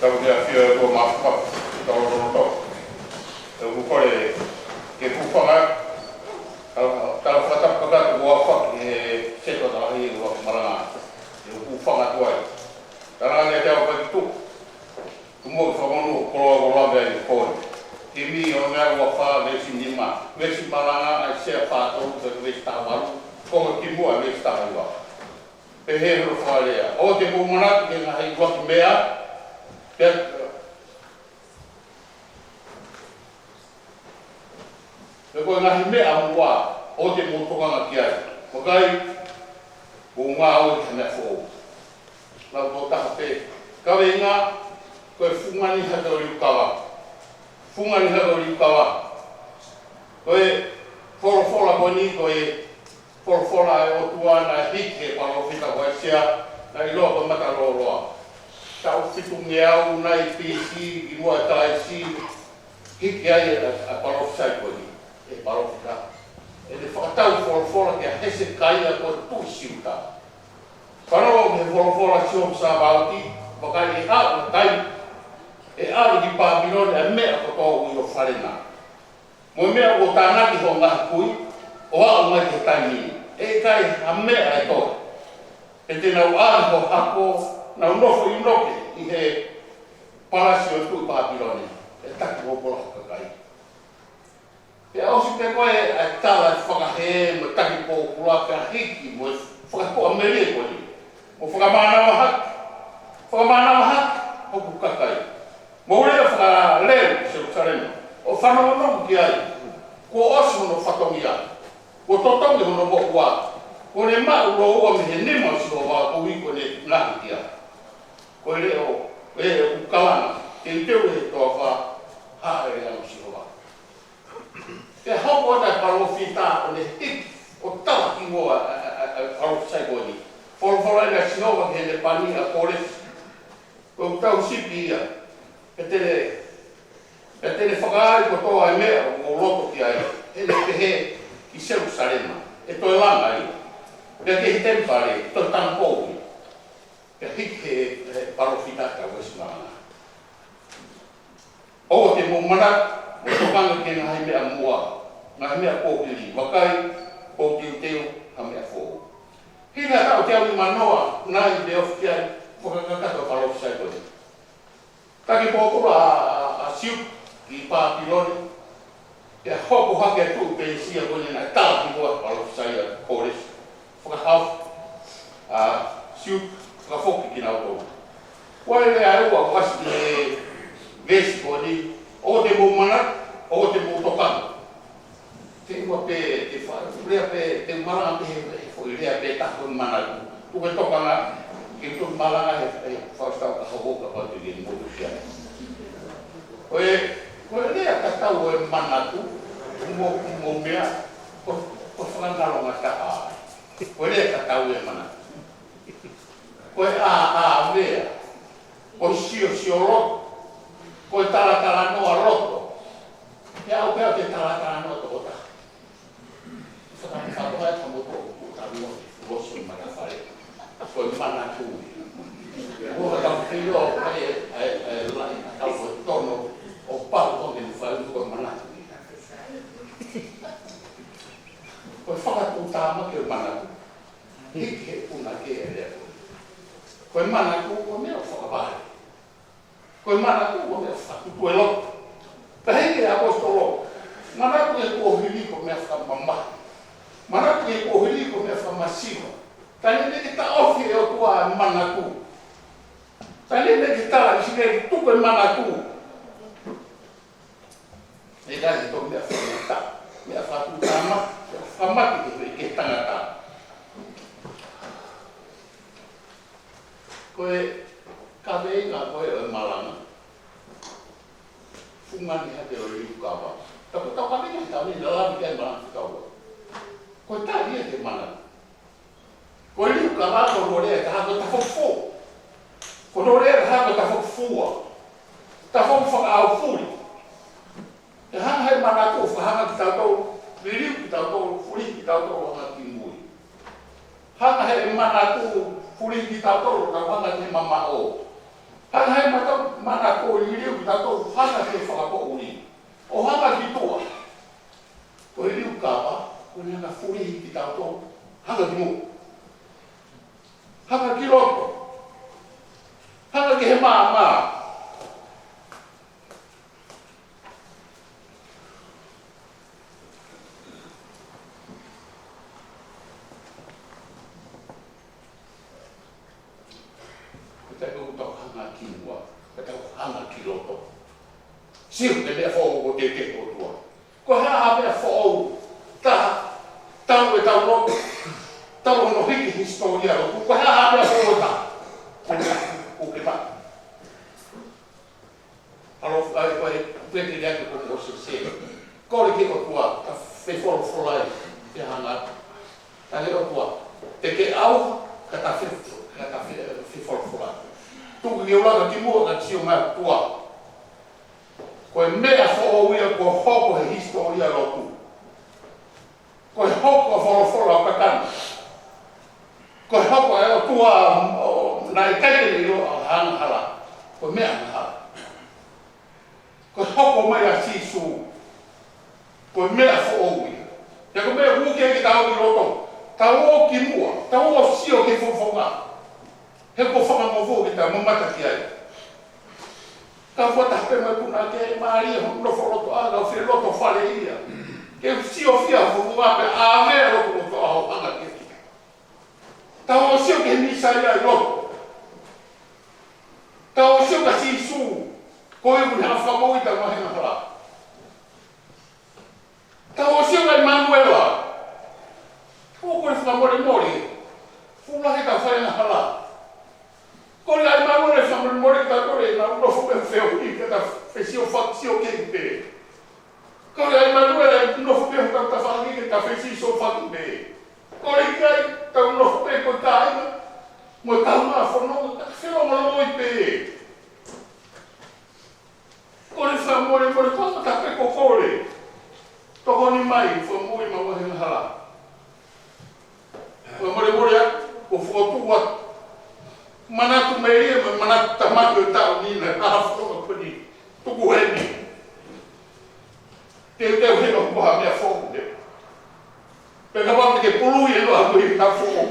Tau te afio e tua mafupa, tau loto. Te u kole ke u hūfanga, tau, tau fakatapu kakato ʻo aofaki he setuata lahi ʻo e malanga. Te u hūfanga atu ai. Tala ange te au ka ki tu. Tuʻu muʻa ke fakamonū ʻo koloa ʻo lave ai ko e. Kimi ʻo ngā ua fā veesi nima. Veesi malanga ʻAisea fā tolu pea veesi taha valu. Ko e kimuʻa veesi taha ua. Pehē hono fakalea. ʻOua te mou manatu ki he ngaahi ʻuluaki meʻa. Pea Pea ko e ngaahi meʻa muʻa ʻoua te mou tokanga ki ai. Vakai, kuo u ngāue ki he meʻa foʻou. Lau tō taha pē. Kaveinga, ko e fungani hake ʻo liukava. Fungani hake ʻo liukava. Ko e folofola ko eni, ko e folofola ʻa e ʻOtua naʻe hiki ʻe he palōfita ko ʻAisea, naʻe ʻiloa ko e Mata Lōloa. Taʻu fitu ngeau nai B C, kimuʻa ʻa Kalaisi, hiki ai ʻa e, ʻa e palōfisai ko eni, ʻe he palōfita. ʻEne fakatau folofola kia Hesekaia ko e tuʻi Siuta. Fanongo ki he folofola ʻa Sihova Sāpaoti, vakai ʻe aʻu ha taimi, ʻe ʻave ki Pāpilone ʻa e meʻa kotoa ʻoku ʻi ho fale na. Mo e meʻa kuo tānaki ho ngaahi kui, ʻo aʻu mai ki he taimi ni. ʻE ʻikai ha meʻa ʻe toe. Pea te nau ʻave ho hako, nau nofo ʻi ʻunoke ʻi he palasi ʻo e tuʻi Pāpilone, ʻe taki hoʻo pola ho kakai. Pea ʻosi pē ko ē ʻa e tala ʻa e fakahē mo e taki pōpula pea hiki mo e fakakoʻa melie ko eni. Mo fakamānava hake, fakamānava hake hoku kakai. Mou lea fakaleu ki Selusalema, ʻo fanongonongo ki ai, kuo ʻosi hono fatongia, kuo totongi hono moʻua, kuo ne maʻu lōua mei he nima ʻo Sihova, koeʻuhi ko ʻene ngaahi hia. Ko e leʻo, ʻe, ʻoku kalanga, teuteu ʻe he toafa, hāʻele ange ʻa Sihova. Pea hoko atu ʻa e palōfita ʻo ne hiki ʻo tala ki muʻa ʻa e, ʻa e, ʻa e, ʻa e palōfisai ko eni. Folofola ʻeni ʻa Sihova ki heʻene pani ʻa Kōlesi. Ko ʻeku tauhi sipi ia. Pea te ne, pea te ne fakaai kotoa e meʻa ʻoku ou loto ki ai. ʻEne pehē ki Selusalema, ʻe toe langa ia. Pea ki he temipale, ʻe toe tanupou ia. Pea hiki ʻe he, he palōfita ʻa e veesi malanga. ʻOua te mou manatu, mo tokanga ki he ngaahi meʻa muʻa, ngaahi meʻa kuo hili, vakai, kuo u teuteu ha meʻa foʻou. Hili ha taʻu teau nimanoa, naʻe ofi ki ai, fakakakato ʻa e palōfisai ko ē. Taki pōpula ʻa, ʻa, ʻa Siuta ki Pāpilone, pea hoko hake ʻa e tuʻi Pēsia ko eni naʻe tala ki muʻa ʻa e palōfisai ʻa Kōlesi. Fakahaofi ʻa Siuta, fakafoki kinautolu. Ko e lea ʻe ua ʻoku ʻasi ʻi he veesi ko eni, ʻoua te mou manatu, ʻoua te mou tokanga. Te ua pē, te fa-, lea pē, te malanga pē he, he foʻi lea pē taha ko e manatu. Tuku e tokanga, ke tuku malanga he, he fakasau ka hoko ka pau te ke mou kia. Ko e, ko e lea tatau ʻo e manatu, mo, mo meʻa, ko, ko e fakangalongataʻa. Ko e lea tatau ʻo e manatu. Ko e ʻāʻāvea, ko e siosioloto, ko e talatalanoa loto. He ʻaupito te talatalanoa tokotaha. Fakafakamoʻoni ka mo ko ʻoku tau ʻi he fuʻu losi ʻo e matafale. Ko e manatu. Ko e tau filo, ʻa e, ʻa e, ʻa e laʻi, tau ko e tono, ʻo pau ko e fai ko e manatu. Ko e fakatuʻutāmaki ʻo e manatu. Hiki he punake ʻa e lea ko ē. Ko e manatu ko e meʻa ʻoku fakavale. Ko e manatu ko e meʻa ʻoku fakatuʻu e loto. Pea hiki ʻe he ʻaposetolo, Manatu ki he kuohili ko e meʻa fakamamahi. Manatu ki he kuohili ko e meʻa fakamasiva. Taimi ʻe niʻihi ke taʻofi ʻe he ʻOtua e manatu. Taimi ʻe niʻihi ke tala ʻe ʻIsileli tuku e manatu. ʻIkai ke toe meʻa fakamata, meʻa fakatuʻutāmaki, meʻa fakamate ki he, ki he tangata. Ko e kaveinga ko ē ʻo e malanga, fungani hake ʻo e liliu kava. Ka ko e tau kaveinga he taimi ni, lalavi ki ai e malanga fekauʻaki. Ko e tali ia ki he manatu. Ko e liliu kava ko hono lea ʻe taha ko e tafoki foʻou. Ko hono lea ʻe taha ko e tafoki fua. Tafoki fakaʻaufuli. ʻE hanga ʻe he manatu ʻo fakahanga kitautolu, liliu kitautolu, fulihi kitautolu ʻo hanga ki mui. Hanga ʻe he manatu ʻo fulihi kitautolu ʻo tau hanga ki he mamaʻo. Hanga ʻe he mata-, manatu ʻo liliu kitautolu ʻo hanga ki he fakapoʻuli. ʻO hanga ki tuʻa. Ko e liliu kava, ko ʻene hanga ʻo fulihi kitautolu, hanga ki mui. Hanga ki loto. Hanga ki he maama. Ko e taimi ʻoku tau hanga ki muʻa, ko e tau hanga ki loto. Sio ki he meʻa foʻou ʻoku teuteu ʻe he ʻOtua. Ko e hā ha meʻa foʻou, taha, talu ʻetau lotu, talu hono hiki e hisitōlia ʻo e lotu, ko e hā ha meʻa foʻou ʻe taha? Ko e meʻa, ko e meʻa. ʻAlo, ʻai, ko e, pete liake ko Mōsese. Kole ki he ʻOtua, ka fefolofolai, ke hanga. Tali ʻe he ʻOtua, te ke ʻauha, ka ta fe-, ka ta fe-, fefolofolai. Tuku ke u laka ki muʻa ka te sio mai ʻOtua. Ko e meʻa foʻou ia kuo hoko he hisitōlia ʻo e lotu. Ko e hoko ʻa e folofola ʻo kakano. Ko e hoko ʻa e ʻOtua ʻo naʻe ʻikai ke ne ʻilo ʻa e angahala. Ko e meʻa angahala. Ko e hoko mai ʻa Sīsū. Ko e meʻa foʻou ia. Pea ko e meʻa ʻoku ke ke tau ʻi loto. Tau ō ki muʻa. Tau ō sio ki he fofonga. He ko e fanga mo fo ke ta mamata ki ai. Ka fua taha pē mai puna ke mālie hono nofo loto ʻa ka fie loto fale ia. Ke sio fia fofonga pē ʻa e loto loto ʻa ho hanga ke. Tau ō sio ki he Mīsaia ʻi loto. Tau ō sio kia Sīsū. Ko ia ʻoku ne hanga ʻo fakamoʻui ʻetau ngaahi angahala. Tau ō sio kia ʻImanuela. ʻOku ne fakamolemole. Fuʻu lahi ʻetau fai angahala. Ko ia ʻImanuela ʻe fakamolemole kia tautolu ʻi heʻetau nofo pē feohi, ke ta fesiofaki, siokeki pē. Ko ia ʻImanuela ʻe nofo pē ʻi hotau tafaʻaki ke ta fesiofaki pē. Ko ia ʻikai, tau nofo pē ko e kāinga, mo e kaungā fononga, ka ta felongolongo pē. Ko e fakamolemole, ko e mata pē ko e kole. Tokoni mai, fakamoʻui ʻemau ngaahi angahala. Fakamolemole atu, ko e fokotuʻu atu. Manatu melie, mo e manatu tamaki ʻo e taʻu ni, naʻe ʻalu ʻo fakamoʻui. Tuku heni. Teuteu heni ʻo ko ha meʻa foʻou. Pea kapau te ke pului ʻe noa ʻa e meʻa foʻou.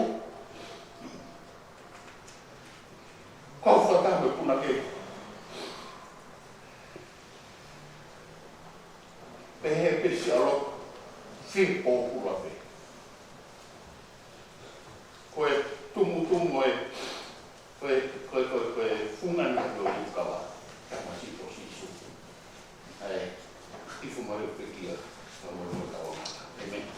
Kau fakataha mo e punake. Pehē pē siʻa loto, fie pōpula pē. Ko e tumutumu ē, ko e, ko e, ko e, ko e fungani ʻo e liliu kava, tamasiʻi ʻo Sīsū. ʻAi, ʻi fumare pekia, fakamolemole ka ʻoua. ʻĒmeni.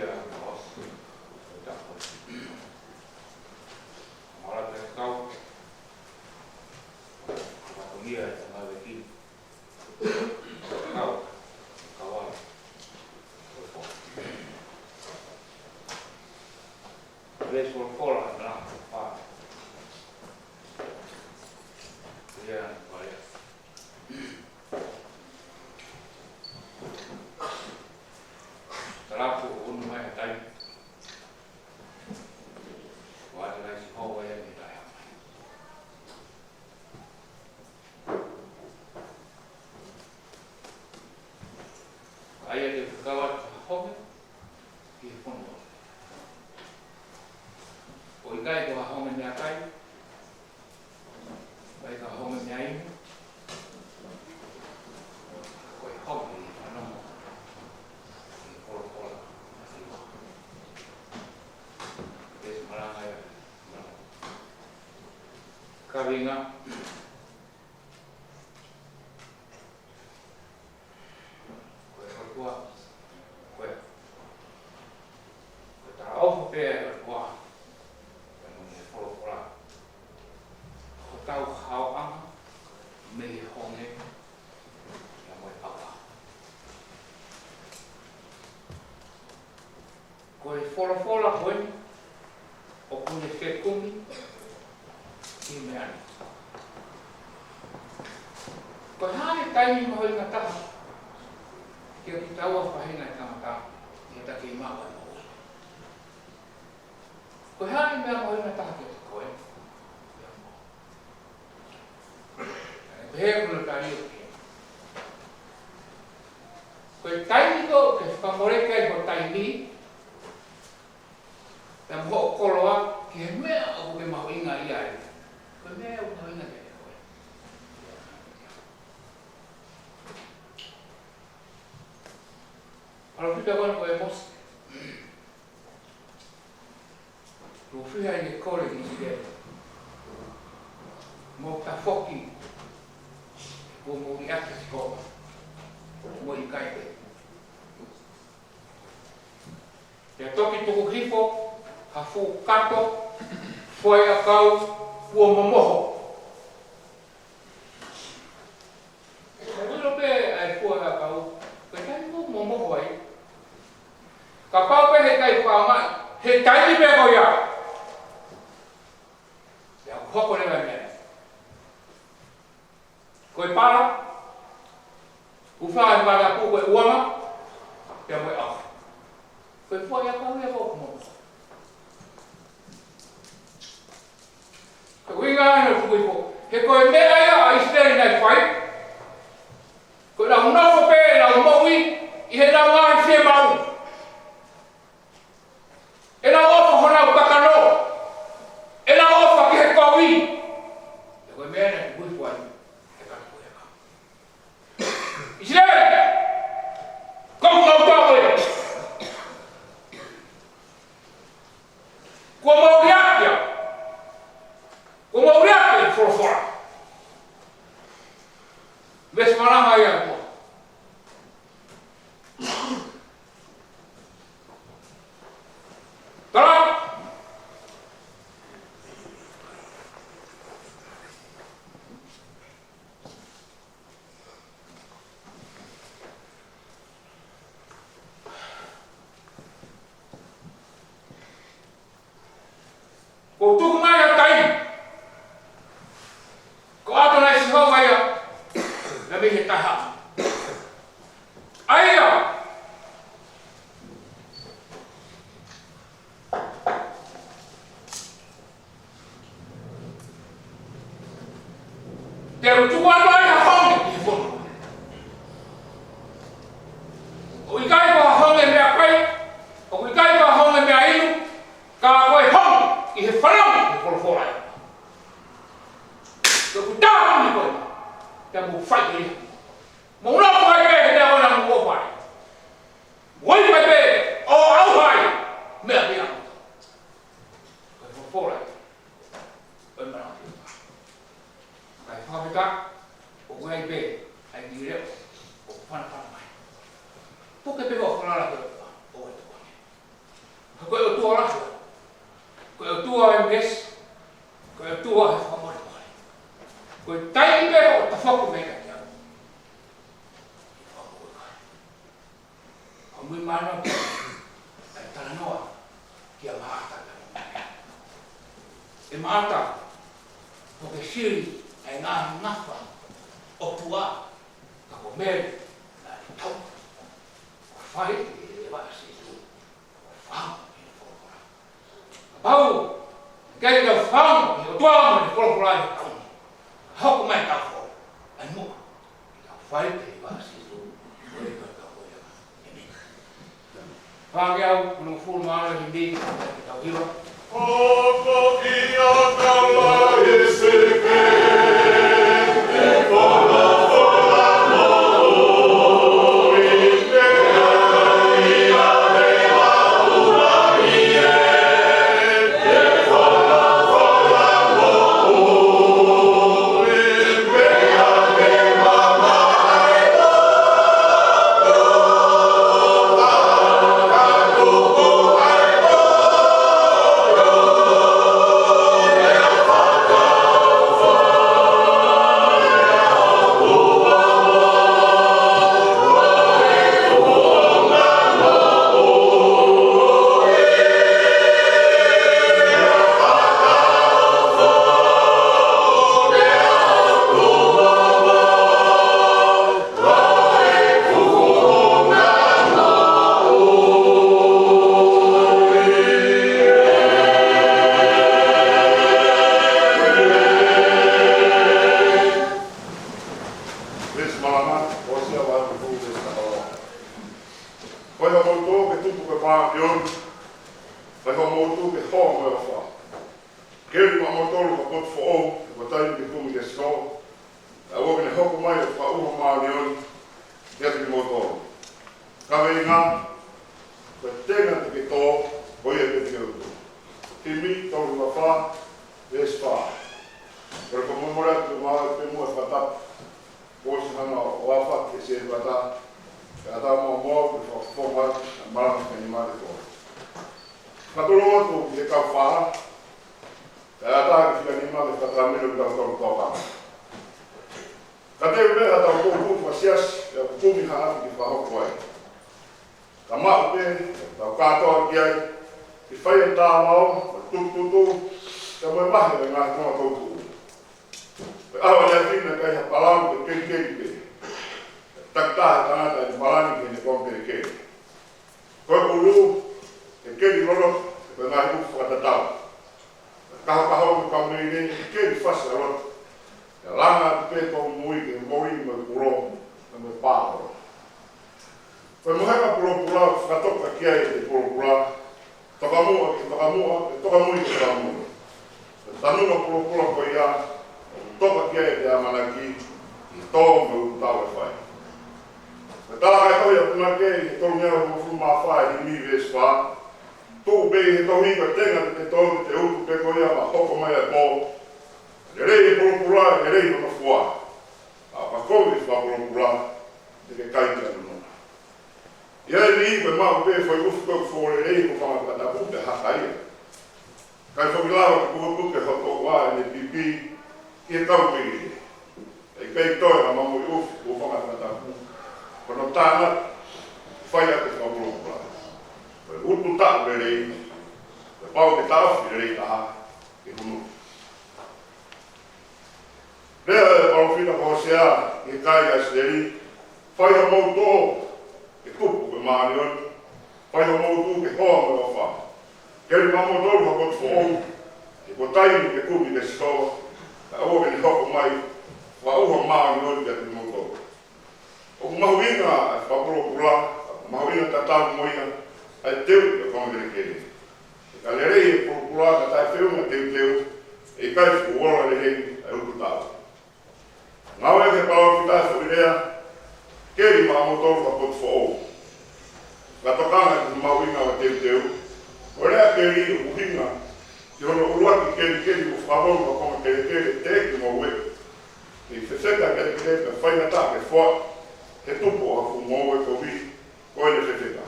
Ia, ʻosi. Tapu. Mālō e kau. Kau ia e tangata ki. Kau. Kau ala. Veesi folofola, na, pa. Ia, pa ia. Talaatu ʻunu mai ha taimi. Kuo ʻoatu ʻe Sihova ia mei taʻehāmai. ʻA ia te u fekau atu ha honge ki he fonua. ʻOku ʻikai ko ha honge meʻakai, ʻikai ko ha honge meʻainu, ko e honge ʻi he fanongo ki he folofola ʻa Sihova. Veesi malanga ia, malanga. Kaveinga. Ko e ʻOtua, ko e, ko e talaʻofa pē ʻa e ʻOtua, ʻa e moʻoni e folofola. Ko hotau haoʻanga mei he honge, ia mo e ʻauha. Ko e folofola ko eni, ʻoku ne fekumi ki he meʻa ni. Ko e hā e taimi mahuʻinga taha kiate kitaua faʻahinga ʻo e tangata, ʻi heʻeta kei maʻu ai e moʻui? Ko e hā e meʻa mahuʻinga taha kiate koe? Pehē ʻoku ne tali ʻo pehē, ko e taimi ko ē ʻoku ke fakamoleki ai ho taimi, pea mo hoʻo koloa ki he meʻa ʻoku ke mahuʻingaʻia ai, ko e meʻa ʻoku mahuʻinga kiate koe. Palōfita ko eni ko ʻĒmosi. Tuʻo fiha ʻi he kole ki ʻIsileli mo tafoki, kuo mou liʻaki ʻa Sihova, mo ʻikai pē. Pea toki tuku hifo ha fuʻu kato fuaʻi ʻakau kuo momoho. Ka ʻilo pē ʻa e fuaʻi ʻakau, ko e taimi ʻoku momoho ai. Kapau pē heʻikai faʻa maʻu, he taimi pē ko ia. Pea ʻoku hoko leva e meʻa ni. Ko e pala, ʻoku fai e pala ʻoku ko e uanga, pea mo e ʻauha. Ko e fuaʻi ʻakau ia ʻoku momoho. Ko e ʻuhinga ia ʻoku tuku hifo. He ko e meʻa ia ʻa ʻIsileli naʻe fai. Ko ʻenau nofo pē, ʻenau moʻui, ʻi heʻenau ngaahi fiemaʻu. ʻEnau ʻofa honau kakano. ʻEnau ʻofa ki he kovi. He ko e meʻa naʻe tuku hifo ai e kato ko ia. ʻIsileli, ko hoku ʻOtua koe. Kuo mou liʻaki au. Kuo mou liʻaki e folofola. Veesi malanga ia ko ē. Tala. Kuo tuku mai ha taimi, kuo ʻoatu ʻe Sihova ia, naʻe mei he taʻehāmai. ʻA ia, te u tuku atu ai ha honge ki he fonua. ʻOku ʻikai ko ha honge meʻakai, ʻoku ʻikai ko ha honge meʻainu, ka ko e honge ʻi he fanongo ki he folofola ia. Ko ʻeku tāpuni koe, te mou fai ia. Mou nofo ai pē he meʻa ko ena mou nofo ai. Mou ʻi ai pē ʻo ʻauha ai, meʻa pē ia. Ko e folofola ia. Ko e mana ʻo e ʻOtua. Kae fakafetaʻi, ʻOtua lahi. Ko e ʻOtua ʻo e meesi. Ko e ʻOtua ʻo e fakamolemole. Ko e taimi pē ʻoku tafoki mai kiate au, ʻoku ou ʻilo. ʻOku ou ʻilo ʻa e talanoa kia Maʻata. ʻE Maʻata, ʻoku ke sili ʻa e ngaahi ngafa ʻo e ʻOtua, ka ko Mele naʻa ne tau. Kuo fai e vaʻa ʻa Sīsū. Kuo fai e folofola. Kapau ʻoku ʻikai ke tau fakaongo ki he ʻOtua mo ʻene folofola ʻi he taʻu ni, hoko mai e taʻu foʻou, ʻa e muʻa ke tau fai e vaʻa ʻa Sīsū. Ko e ka ka ko ia. ʻĒmeni. Pea ke au, hono fulu mā ʻa e himi, ke tau hiva. Hoko ki a tala e seke, e folofola moʻui, Veesi malanga, Hōsea vahe hongofulu, veesi taha ua. Fai homou tō ke tupu ko e māʻoniʻoni, fai homou tū ke hoa mo e ʻofa. Keli maʻamoutolu ha potu foʻou, he ko e taimi ke kumi kia Sihova, ʻa ia ʻoku ne hoko mai ʻo fakaʻauha māʻoniʻoni kiate kimoutolu. Kaveinga, ko e tenga te ke tō, ko ia te ke utu. Himi tolu hiva fā, veesi fā. Ko e fakamolemole atu ki he Maʻu Pē Muʻa Fakatapu, kuo ʻosi hanga ʻo aofaki e Sēpata, kae ʻatā muʻa ke fakafofonga atu e malanga fakaenimale ko eni. Fakatulou atu ki he kau fā, kae ʻatā ke fika nima ke fakatamai ʻetau tokanga. Ka te u meʻa ʻa ʻetau tō kupu fakasiasi, ʻe kumi ha ʻapi ke fakahoko ai. Ka maʻu pē, tau kātoa ki ai, ke fai e tāvao, mo e tututu, ka mo e mahe ʻo e ngaahi konga tō kupu. Ko e ʻaho ʻo e ʻapi naʻe ʻikai ha palau, ko e kelikeli pē. Takitaha e tangata ʻene palani ki heʻene konga kelekele. Ko e ʻulu, ʻe keli loloto, ko e ngaahi ʻuku fakatatau. Ko e kahokaho mo e kau meimei, ʻe keli fasi ʻa loto. ʻE langa atu pē tō mui ki he moli mo e pulo, mo e pālo. Ko e mohenga pulopula, fakatoka ki ai ʻe he pulopula, tokamuʻa ki he tokamuʻa, ʻe tokamui ki he tokamui. Ko e tanuma pulopula ko ia, ʻoku toka ki ai ʻa e ʻamanaki, ʻi he tō mo e ʻuku taʻu ʻe fai. Ko e talanoa ʻa e Tohi ʻa Punake, ʻi he tolungeau hongofulu mā fā, ʻi he himi veesi fā. Tuʻu pē ʻi he tohi ko e tenga te te tō, te te utu pē ko ia, mahalo ʻe hoko mai ʻa e pō. Lelei e pulopula, lelei hono fua. Ka ʻo ka kovi e fakapulopula, te ke kai ki ʻanunuʻa. ʻI ai e niʻihi ko e maʻu pē foʻi ʻufi ko ē ʻoku foʻi lelei ko e fanga fakatapu pea haka ia. Kae foki lava ke pukepuke hoto ua ʻene pipi ki he kau pili. ʻE ʻikai toe ʻa e mamoe ʻufi ko e fanga fakatapu. Ko hono tānaki, fai ʻaki e fakapulopula. Ko e utu taʻu lelei, ko e pau ke taʻofi lelei taha, ke hunu. Lea ʻa e palōfita ko Hōsea ki he kakai ʻIsileli, fai homou tō ke tupu ko e māʻoniʻoni, fai homou tū ke hoa mo e ʻofa. Keli maʻamoutolu ha potu foʻou, he ko e taimi ke kumi kia Sihova, ʻa ia ʻoku ne hoko mai, fakaʻauha māʻoniʻoni kiate kimoutolu. ʻOku mahuʻinga ʻa e fakapulopula, ʻoku mahuʻinga tatau mo ia ʻa e teu ʻo e konga kelekele. Ka lelei e pulopula ka taʻefeʻunga teuteu, ʻe ʻikai fuʻu ola lelei ʻa e ʻuku taʻu. Ngāueʻaki ʻe he palōfita e foʻi lea, keli maʻamoutolu ha potu foʻou. Ka tokanga ki he mahuʻinga ʻo e teuteu, ko e lea keli ʻoku ʻuhinga ki hono ʻuluaki kelikeli mo fakavolu ʻa e konga kelekele teʻeki mo ueʻi. Ke fefeka e kelekele pea faingataʻa ke foaʻi he tupu ʻo ha fuʻu ngoue kovi ko ʻene fefeka.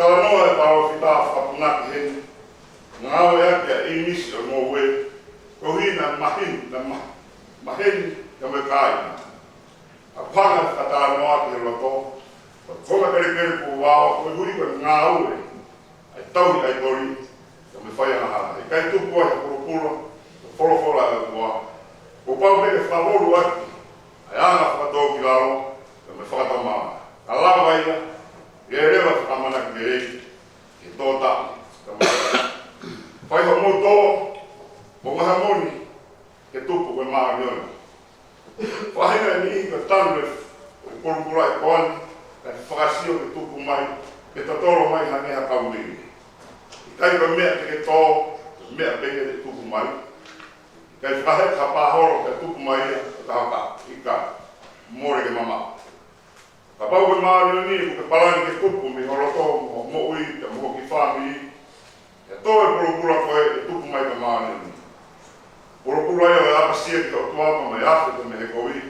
Talanoa e palōfita fakapunake heni, ngāueʻaki ʻa e ʻīmisi ʻo e ngoue, koeʻuhi naʻe maheni, naʻe ma-, maheni ia mo e kāinga. ʻOku hanga ʻe he fakatalanoa ki he loto, ko e konga kelekele kuo vao, koeʻuhi ko e ngāue ʻa e tauhi ʻaitoli, kae mo e faiangahala. ʻIkai tupu ai ha pulopula ʻo e folofola ʻa e ʻOtua. Kuo pau pē ke fakamolū ʻaki ʻa e anga fakatōkilalo, kae mo e fakatomala. Ka lava ia, ʻe lava fakamanaki lelei, ke tō taʻu, kae mo e fai hoʻomou tō, mo e ngaahi moʻoni, ke tupu ko e māʻoniʻoni. Faʻahinga e niʻihi ko e tanu e pulopula ʻi he koani, kae fakasio ke tupu mai, ke totolo mai hangē ha kau meili. ʻIkai ko e meʻa te ke tō, ko e meʻa pē ia te tupu mai. ʻIkai fakaheka ha pāholo ke tupu mai ia, ʻo ka haka, ʻikai, mole ke mamaʻo. Kapau ko e māʻoniʻoni, ʻoku ke palani ke tupu mei ho loto, mo e moʻui, kae mo e kiʻi fāmili, ʻe tō e pulopula ko ē ʻe tupu mai ko e māʻoniʻoni. Pulopula ia ʻo e ʻapasia ki he ʻOtua, kae mo e afe, kae mo e kovi.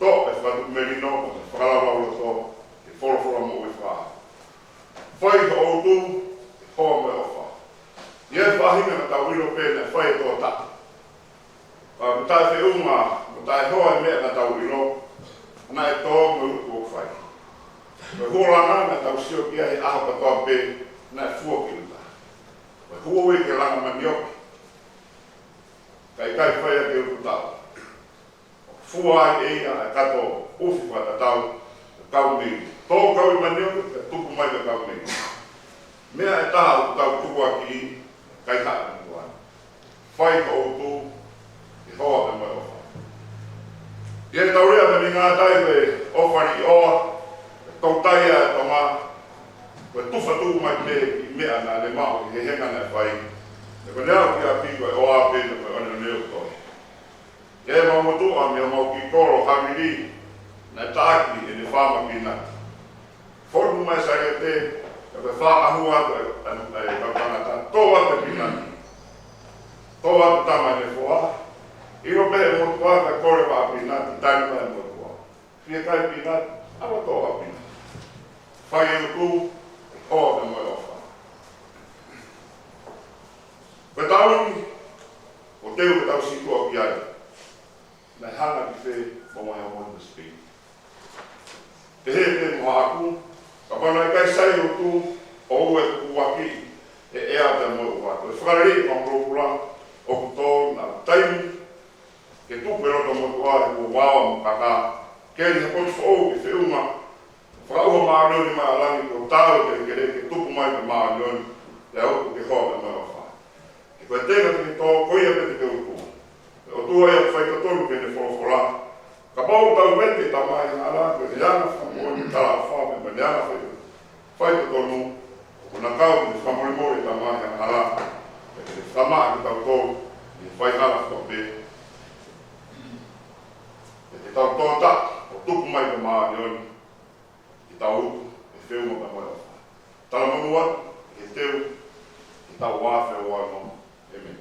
Tō e fakatupu melino, kae mo e fakalaulauloto, ke folofola moʻui fakaʻaho. Fai hoʻo utu, ke hoa mo e ʻofa. ʻI he faʻahinga naʻa tau ʻilo pē naʻe fai e tō taʻu. Pea ʻoku taʻefeʻunga mo taʻehoa e meʻa naʻa tau ʻilo, naʻe tō mo e utu ʻoku fai. Ko e huolanga naʻa tau sio ki ai he ʻaho kotoa pē naʻe fua ki ʻuta. Ko e huoi ke langa manioke, kae ʻikai fai ʻaki e utu taʻu. Fua ai ʻe ia ʻa e kato ʻufi fakatatau, ko e kau meili. Tō kau ʻi manioke, kae tupu mai ko e kau meili. Meʻa ʻe taha ʻoku tau tukuakiʻi, kaihaʻa mo tuʻa. Fai hoʻo utu, ke hoa kae mo e ʻofa. ʻI heʻetau lea mei ngātai ko e ʻofa liʻoa, ʻe toutai ʻa e Tonga, ko e tufa tuʻu mai pē e kiʻi meʻa naʻa ne maʻu he henga naʻe fai. Pea ko ʻene aʻu ki ʻapi ko e ʻofa pē mo e ʻoneʻone ʻoku toe. ʻI heʻemau motuʻa mei homau kiʻi kolo fāmili, naʻe taʻaki ʻene faama pinati. Fonu mai saiete, ka ko e fakaʻahu atu ʻa e, ʻa e, ʻa e kau tangata, tō atu e pinati. Tō atu tama ʻene foha, ʻilo pē ʻe he motuʻa ka kole ʻa e pinati, tali mai ʻe he motuʻa. Fiekaia pinati, ʻalu ʻo tō ʻa e pinati. Fai e utu, ʻe hoa kae mo e ʻofa. Ko e taʻu ni, ʻoku teu ke tau sītuʻa ki ai. Naʻe hanga ki fē mo mai a moni Sipeni. Pehē pē mo haʻaku, kapau naʻe ʻikai sai e utu, ʻoua ʻe tukuakiʻi ʻe he ʻea pea mo e ʻuha. Ko e fakalelei ʻa e pulopula, ʻoku tō, naʻa taimi ke tuku e loto motuʻa he kuo vao mo kaka, keli ha potu foʻou ke feʻunga, fakaʻuha māʻoniʻoni mai ʻa langi kuo taau e kelekele ke tupu mai ko e māʻoniʻoni, pea utu ke hoa kae mo e ʻofa. He ko e tenga te ke tō, ko ia pē te ke utu. Ko e ʻOtua ia ʻoku faitotonu ki heʻene folofola. Kapau ʻoku tau vete e tamaioʻeiki angahala, ko ʻene anga fakamoʻoni, talaʻofa, pea mo ʻene anga fai, faitotonu, ʻoku na kau ki he fakamolemole e tamaioʻeiki angahala, pea ke ne fakamaʻa kitautolu, ʻi he faihala fua pē. Pea te tau tō taʻu, ʻo tupu mai ko e māʻoniʻoni, ke tau utu, ʻe feʻunga pea mo e ʻofa. Talamonū atu, ke teu, ke tau ua afe ua ono. ʻĒmeni.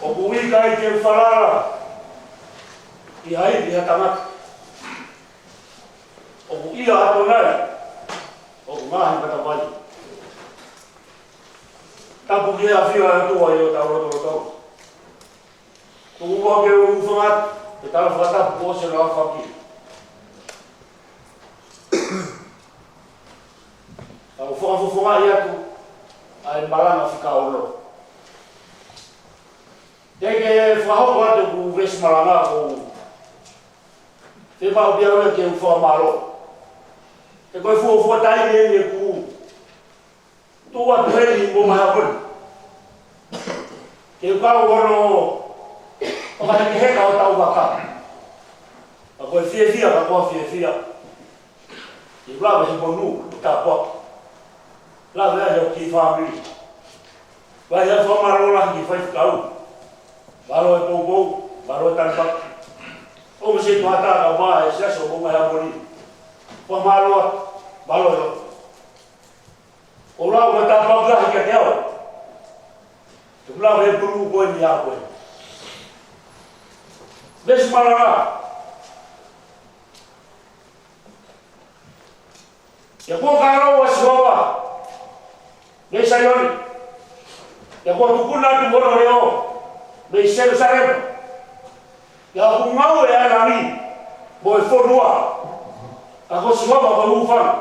ʻOku ʻikai te u falala ʻi ha ivi ʻi ha tangata. ʻOku ʻia ʻAtonai ʻoku ngaohi matavai. Tapu ki he ʻafio ʻa e ʻOtua ʻi hotau lotolotonga. Tuku muʻa ke u hūfanga atu he tala fakatapu kuo ʻosi lau fakahoko. Ka u fakafofongaʻi atu ʻa e malanga fika ono. Teʻeki ke fakahoko atu ʻeku veesi malanga, ko e fiemaʻu pē ʻaʻaku ke u fakamālō. He ko e fuofua taimi eni ʻeku tuʻu atu heni mo mai hapun. Ke u kau hono fakahekeheka hotau vaka. Ka ko e fiefia, ka ko e fiefia. Ke u lave he monū, he tāpuaki. Lave ai hoku kiʻi fāmili. Pea ʻoku ou fakamālō lahi ki he faifekau. Mālō e poupou, mālō e tanumaki. ʻO mo se tuʻa tā ka vā e siasi ʻo mo mai hapun. Fakamālō, mālō e lotu. ʻOku ou lau e tāpuaki lahi kiate au. Ke u lave he pulu ko eni ʻaʻaku. Veesi malanga. He kuo kālou ʻa Sihova mei Saione. He kuo tuku atu hono leʻo mei Selusalema. He ʻoku ngaue ʻa e langi mo e fonua. Ka ko Sihova ko e hūfanga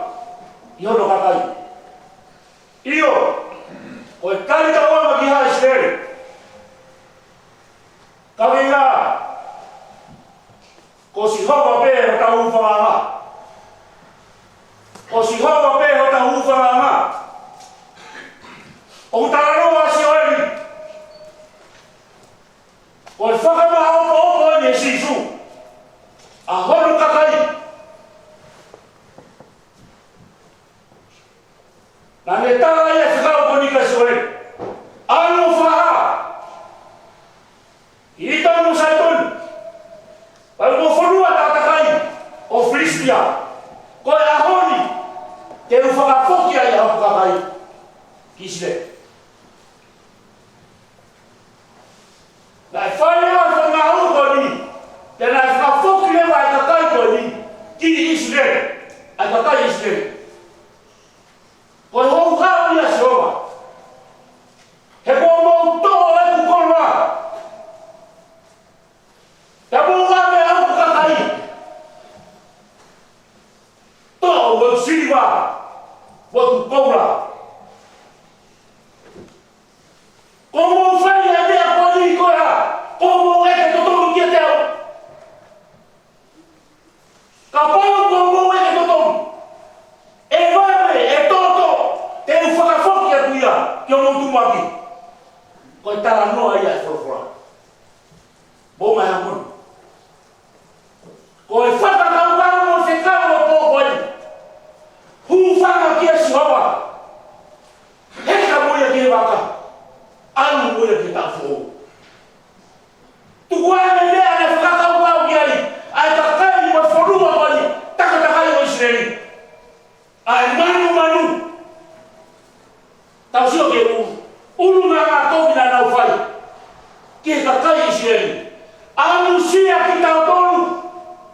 ʻi hono kakai. ʻIo, ko e tali tauʻanga ki haʻa ʻIsileli. Ka ʻuhinga, ko Sihova pē hotau hūfangaʻanga. Ko Sihova pē hotau hūfangaʻanga. ʻOku talanoa ʻa Sioeli. Ko e fakamaʻopoʻopo eni ʻe Sīsū ʻa hono kakai. Naʻa ne tala ʻe ia e fekau ko eni kia Sioeli. ʻAlu ʻo fakahā ʻi ʻItoni mo Saitoni, pea mo e fonua takatakai ʻo Filisitia, ko e ʻaho ni te u fakafoki ai ʻa hoku kakai ki ʻIsileli. Naʻe fai ʻa e fakamaʻu ko eni, pea naʻe fakafoki leva ʻa e kakai ko eni ki ʻIsileli, ʻa e kakai ʻIsileli. Ko e houhau ia ʻa Sihova. He kuo mou toʻo ʻeku koloa, pea mou ʻave ʻa hoku kakai. Toʻo ʻeku siliva, ʻeku koula. Kuo mou fai ʻa e meʻa ko eni ko e hā? Kuo mou ʻeke totongi kiate au. Kapau kuo mou ʻeke totongi, ʻe vave, ʻe toto, te u fakafoki atu ia ki homou tumuʻaki. Ko e talanoa ia ʻa e folofola. Mo mai hapun. Ko e fakakaukau mo e fekau ʻo e pō ko eni. Hūfanga kia Sihova. Heka mo ia ki he vaka. ʻAlu mo ia ki he taʻu foʻou. Tuku ʻa e meʻa naʻe fakakaukau ki ai ʻa e kakai mo e fonua ko eni, takatakai ʻo ʻIsileli. ʻA e manumanu. Tau sio ki he ʻulungaanga kovi naʻa nau fai ki he kakai ʻIsileli. ʻAmusia kitautolu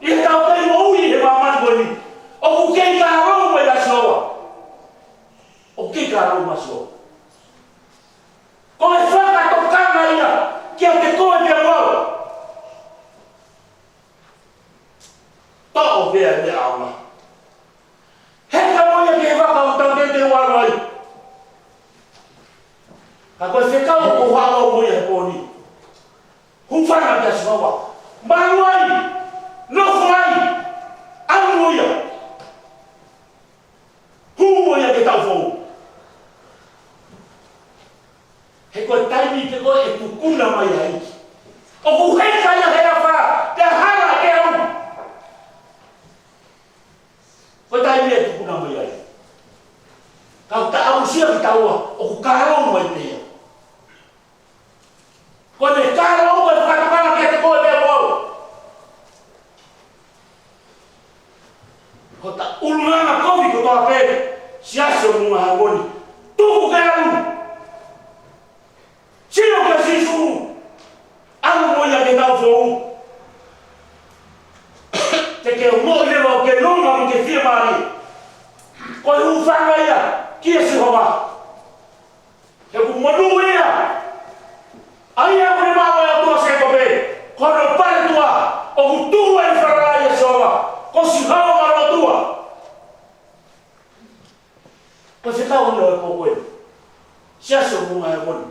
ʻi heʻetau kei moʻui he māmani ko eni. ʻOku kei kālou mai ʻa Sihova. ʻOku kei kālou mai ʻa Sihova. Ko e fakatokanga ia kiate koe pea mo au. Toʻo pē ʻa e meʻaʻofa. Heka mo ia ki he vaka ʻoku tau teuteu ʻo ʻalu ai. Ka ko e fekau ʻoku ou haʻu mo ia he pō ni. Hūfanga kia Sihova. Malu ai. Nofo ai. ʻAlu mo ia. Hū mo ia ki he taʻu foʻou. He ko e taimi pē ko ē ʻe tukuna mai ai. ʻOku heka ia he afā, pea hala ke au. Ko e taimi ʻe tukuna mai ai. Ka ʻoku tau ʻamusia kitaua, ʻoku kālou mai pē ia. Ko e meʻa kālou ko e fakatokanga kiate koe pea mo au. Ko hota ʻulungaanga kovi kotoa pē, siasi ʻo Moʻunga Heamoni. Tuku ke ʻalu. Sio kia Sīsū. ʻAlu mo ia ki he taʻu foʻou. Te ke ongoʻi leva ʻoku ke nonga mo ke fiemālie. Ko e hūfanga ia kia Sihova. He ʻoku monū ia. ʻA ia ʻoku ne maʻu ʻa e ʻOtua Sēkope. Ko hono paletuʻa ʻoku tuʻu ai e falala ʻia Sihova, ko Sihova hono ʻOtua. Ko e fekau ʻo e pō ko eni. Siasi ʻo Moʻunga Heamoni.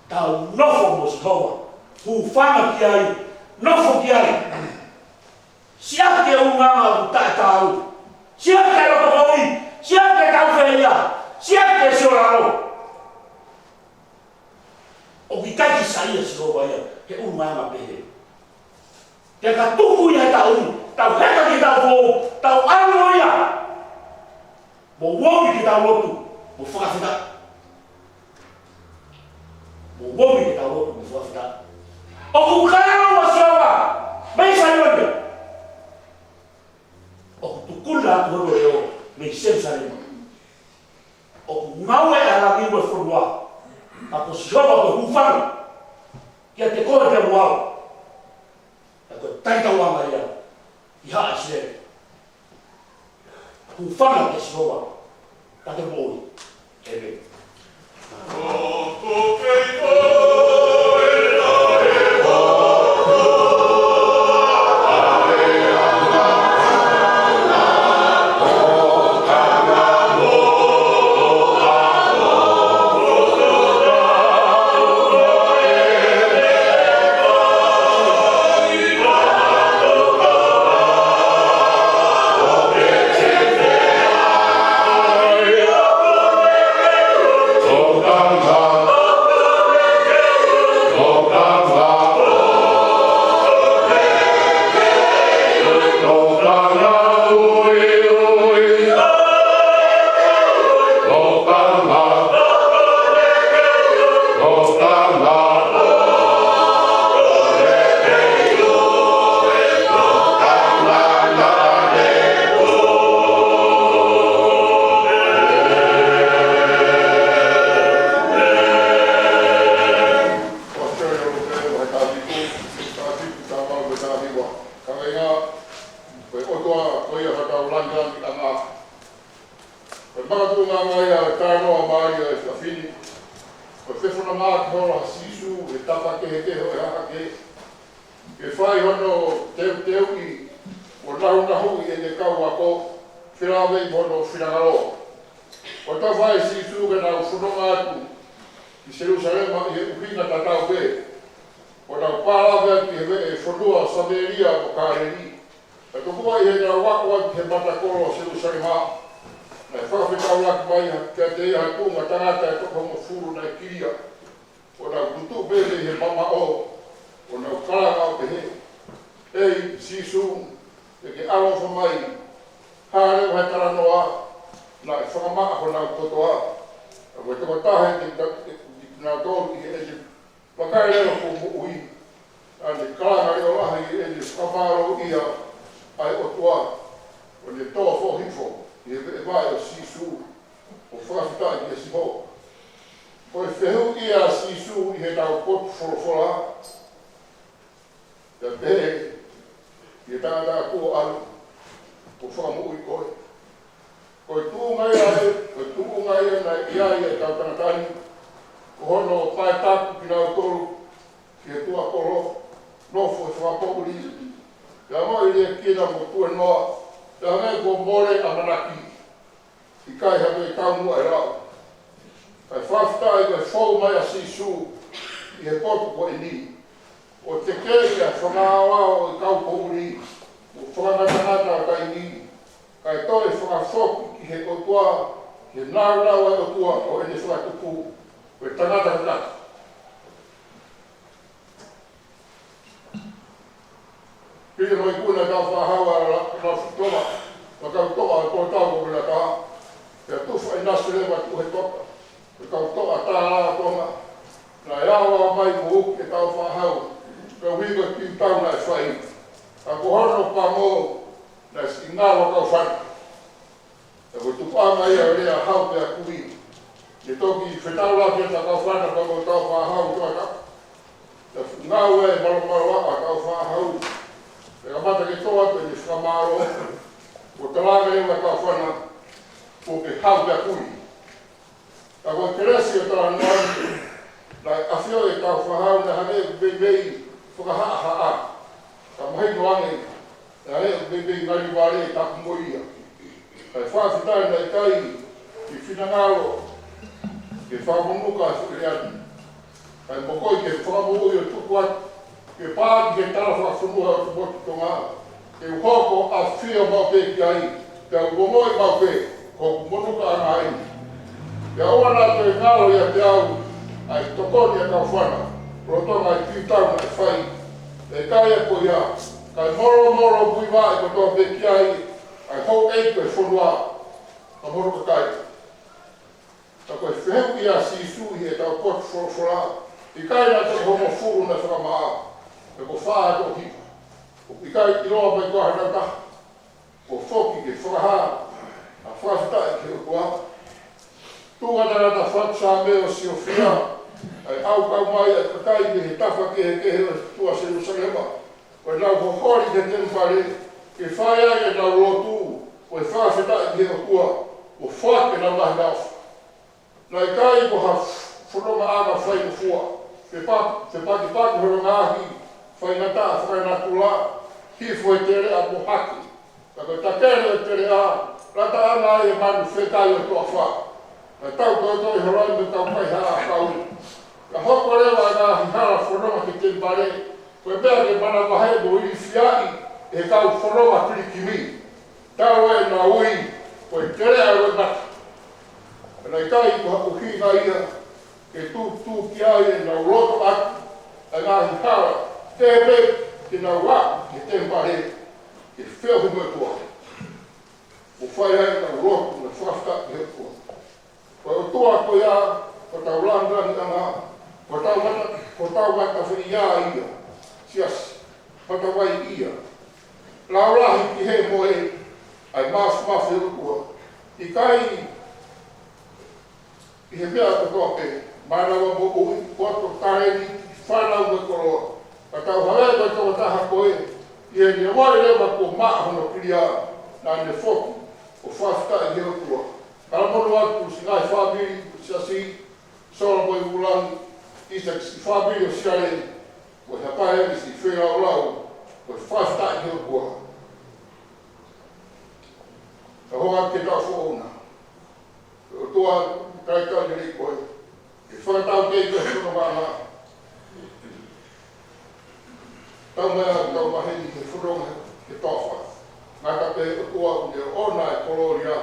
Tau nofo mo Sihova. Hūfanga ki ai. Nofo ki ai. Siʻaki e ʻulungaanga ʻoku taʻetaau. Siʻaki e loto kovi. Siʻaki e taufehiʻa. Siʻaki e siolalo. ʻOku ʻikai ke saiʻia Sihova ia he ʻulungaanga pehē. Pea ka tuku ia he taʻu ni, tau heka ki he taʻu foʻou, tau ʻalu ia. Mou omi ke tau lotu, mou fakafetaʻi. Mou omi ke tau lotu, mou fakafetaʻi. ʻOku kalo ʻa Sihova mei Saione. ʻOku tukuna atu hono leʻo mei Selusalema. ʻOku ngāue ʻa e langi mo e fonua. Ka ko Sihova ko e hūfanga kiate koe pea mo au. Ka ko e taitauʻanga ia ki haʻa ʻIsileli. Hūfanga kia Sihova. Ka ke moʻui. ʻĒmeni. Kaveinga, ko e ʻOtua, ko ia ʻoku tau langilangiʻanga. Ko e makatuʻunga ia ʻo e talanoa mālie ʻo e efiafi ni. Ko e fefonongaʻaki holo ʻa Sīsū he tapa kehekehe ʻo e hahake, ke fai hono teuteuʻi mo nahunahuʻi ʻene kau ako, felāveʻi mo hono finangalo. ʻO tau fai Sīsū ke nau fononga atu ki Selusalema ʻi he ʻuhinga tatau pē. ʻO nau palave atu ki he veʻe fonua ʻo Samēlia mo Kāleli. Ka tokua ʻi heʻenau ako atu ki he matakolo ʻo Selusalema, naʻe fakafetaulaki mai ha, kiate ia ha tuʻunga tangata ʻe toko hongofulu naʻe kilia. ʻO nau tutuʻu pē mei he mamaʻo, ʻo nau kalanga ʻo pehē, ʻEi, Sīsū, te ke ʻaloʻofa mai, hā leva he talanoa, naʻe fakamaʻa honau kotoa. Ka ko e tokotaha ʻiate kinautolu ʻi heʻene vakai leva kuo moʻui, naʻa ne kalanga leʻo lahi ʻi heʻene fakamālōʻia ʻa e ʻOtua, ʻo ne tō foʻohifo ʻi he veʻe vaʻe ʻo Sīsū, ʻo fakafetaʻi kia Sihova. Ko e fehuʻi ia ʻa Sīsū ʻi heʻenau potu folofola, pea pehē ki he tangata kuo ʻalu, kuo fakamoʻui koe. Ko e tuʻunga ia, ko e tuʻunga ia naʻe ʻi ai ʻetau tangata ni, ko hono paetapu kinautolu ki he tuʻa kolo, nofo he fakapoʻuli, pea mo e liʻekina mo tuenoa, pea hangē kuo mole ʻamanaki, ʻikai ha toe taumuʻa ʻe lau. Kae fakafetaʻi ko e fou mai ʻa Sīsū ʻi he potu ko eni, ʻo tekeʻi ʻa e fakaʻaoʻao ʻo e kau poʻuli mo fakangatangata ʻo e taimi, kae toe fakafoki ki he ʻOtua, ki he nāunau ʻa e ʻOtua ʻo ʻene fakatupu, ko e tangata kakato. Pili mo ikuna kau fakahau ʻa la, la futoa, ma kau toʻa ko tau ko la ka, pea tufa ʻi nasi leva tuʻu he toka, ko e kau toʻa tā la Tonga, naʻe ʻalu mai mo uki e kau fakahau, pea ui ko e piutau naʻe fai, ka ko hono pango, naʻe siʻi ngalo kau fana. Pea ko e tupuʻanga ia ʻo e lea hau pea kui. Ne toki fetaulaki ʻa e kau fana pea mo e kau fakahau toʻa. Pea fuʻu ngāue ʻa e malomaloaʻa ʻa e kau fakahau. Pea kamata ke toʻa pea ne fakamālō. Kuo talaange leva ʻe he kau fana, kuo ke hau pea kui. Ka ko e kelesi ʻo e talanoa ni, Naʻe ʻafio ʻetau fakahau naʻe hangē ʻoku meimei fakahaʻahaʻa. Ka mahino ange, naʻe hangē ʻoku meimei ngali vale ʻetau moʻui ia. Kae fakafetaʻi naʻe ʻikai ke finangalo ke fakamonuka e fuʻu lea ni. Kae mokoi ke fakamoʻui ʻo tuku atu ke paaki ki he tala fakafonua ʻo e motu Tonga. Ke u hoko ʻo ʻafio maʻu pē ki ai, pea u ongoʻi maʻu pē ko hoku monukaʻanga eni. Pea ʻoua naʻa toe ngalo ʻiate au ʻa e tokoni ʻa e kaufana, lolotonga e piutau naʻe fai. Pea ʻikai ko ia, kae molomolomuivaʻe kotoa pē ki ai ʻa e houʻeiki ʻo e fonua. Ka mou kakai, ka ko e fehuʻi ʻa Sīsū ʻi heʻetau potu folofola, ʻikai naʻe toko hongofulu naʻe fakamaʻa, pea ko e fā ʻa e toʻohiva. ʻOku ʻikai ʻiloa mai ko ha taha, kuo foki ke fakahā ʻa e fakafetaʻi ki he ʻOtua. Tuʻu ʻa e tangata fatu Saame ʻo siofia ʻa e ʻaukau mai ʻa e kakai mei he tapa kehekehe ʻo e tuʻa Selūsalema, ko ʻenau holi ki he temipale, ke fai ai ʻenau lotu, ko e fakafetaʻi ki he ʻOtua, ʻo foaki ʻenau ngaahi ʻofa. Naʻe ʻikai ko ha fonongaʻanga faingofua, pe pa-, pe pakipaki hono ngaahi faingataʻa fakanatula, hifo he teleʻa mo hake. Ka ko e takele ʻo e teleʻa, lata ʻana ai e manu fekai ʻo e toafa. Naʻe tau toitoi holo ai mo e kau kaihaʻa ʻakau. Ka hoko leva e ngaahi hala fononga ki he temipale, ko e meʻa ke manavahē mo ilifiaʻi ʻe he kau fononga pilikimi. Talu ʻenau ui ko e teleʻa ʻo e mata. Ka naʻe ʻikai ko ha ʻuhinga ia ke tūtū ki ai ʻenau loto atu ʻa e ngaahi hala, tepe ke nau aʻu ki he temipale ke feohi mo e ʻOtua, ʻo fai ai ʻenau lotu mo e fakafetaʻi ki he ʻOtua. Ko e ʻOtua ko ia, ko hotau langilangiʻanga, ko hotau mata, ko hotau matafiʻia ia, siasi, matavai ia. Laulahi ki he moʻui, ʻa e mafimafi ʻo e ʻOtua. ʻIkai ʻi he meʻa kotoa pē, mānava mo e moʻui, poto, talēniti, fānau mo e koloa. Ka tau hangē ko e tokotaha ko ē, ʻi heʻene ʻalu leva kuo maʻa hono kilia, naʻa ne foki ʻo fakafetaʻi ki he ʻOtua. Ka ʻoku ou ʻoatu siʻi ngaahi fāmili, siasi, Solo mo e Vulangi, ʻi he siʻi fāmili ʻo Siale, ko e hapai ʻa e siʻi feilaulau, ko e fakafetaʻi ki he ʻOtua. Ka hoa ke tau foʻou na. Ko e ʻOtua, kai tau ni ko e. Ke fakatau kei ke hono mana. Tau mai ʻa tau maheni he fononga he toafa. Ngata pē ʻOtua ʻoku ne ʻoʻona e kolōlia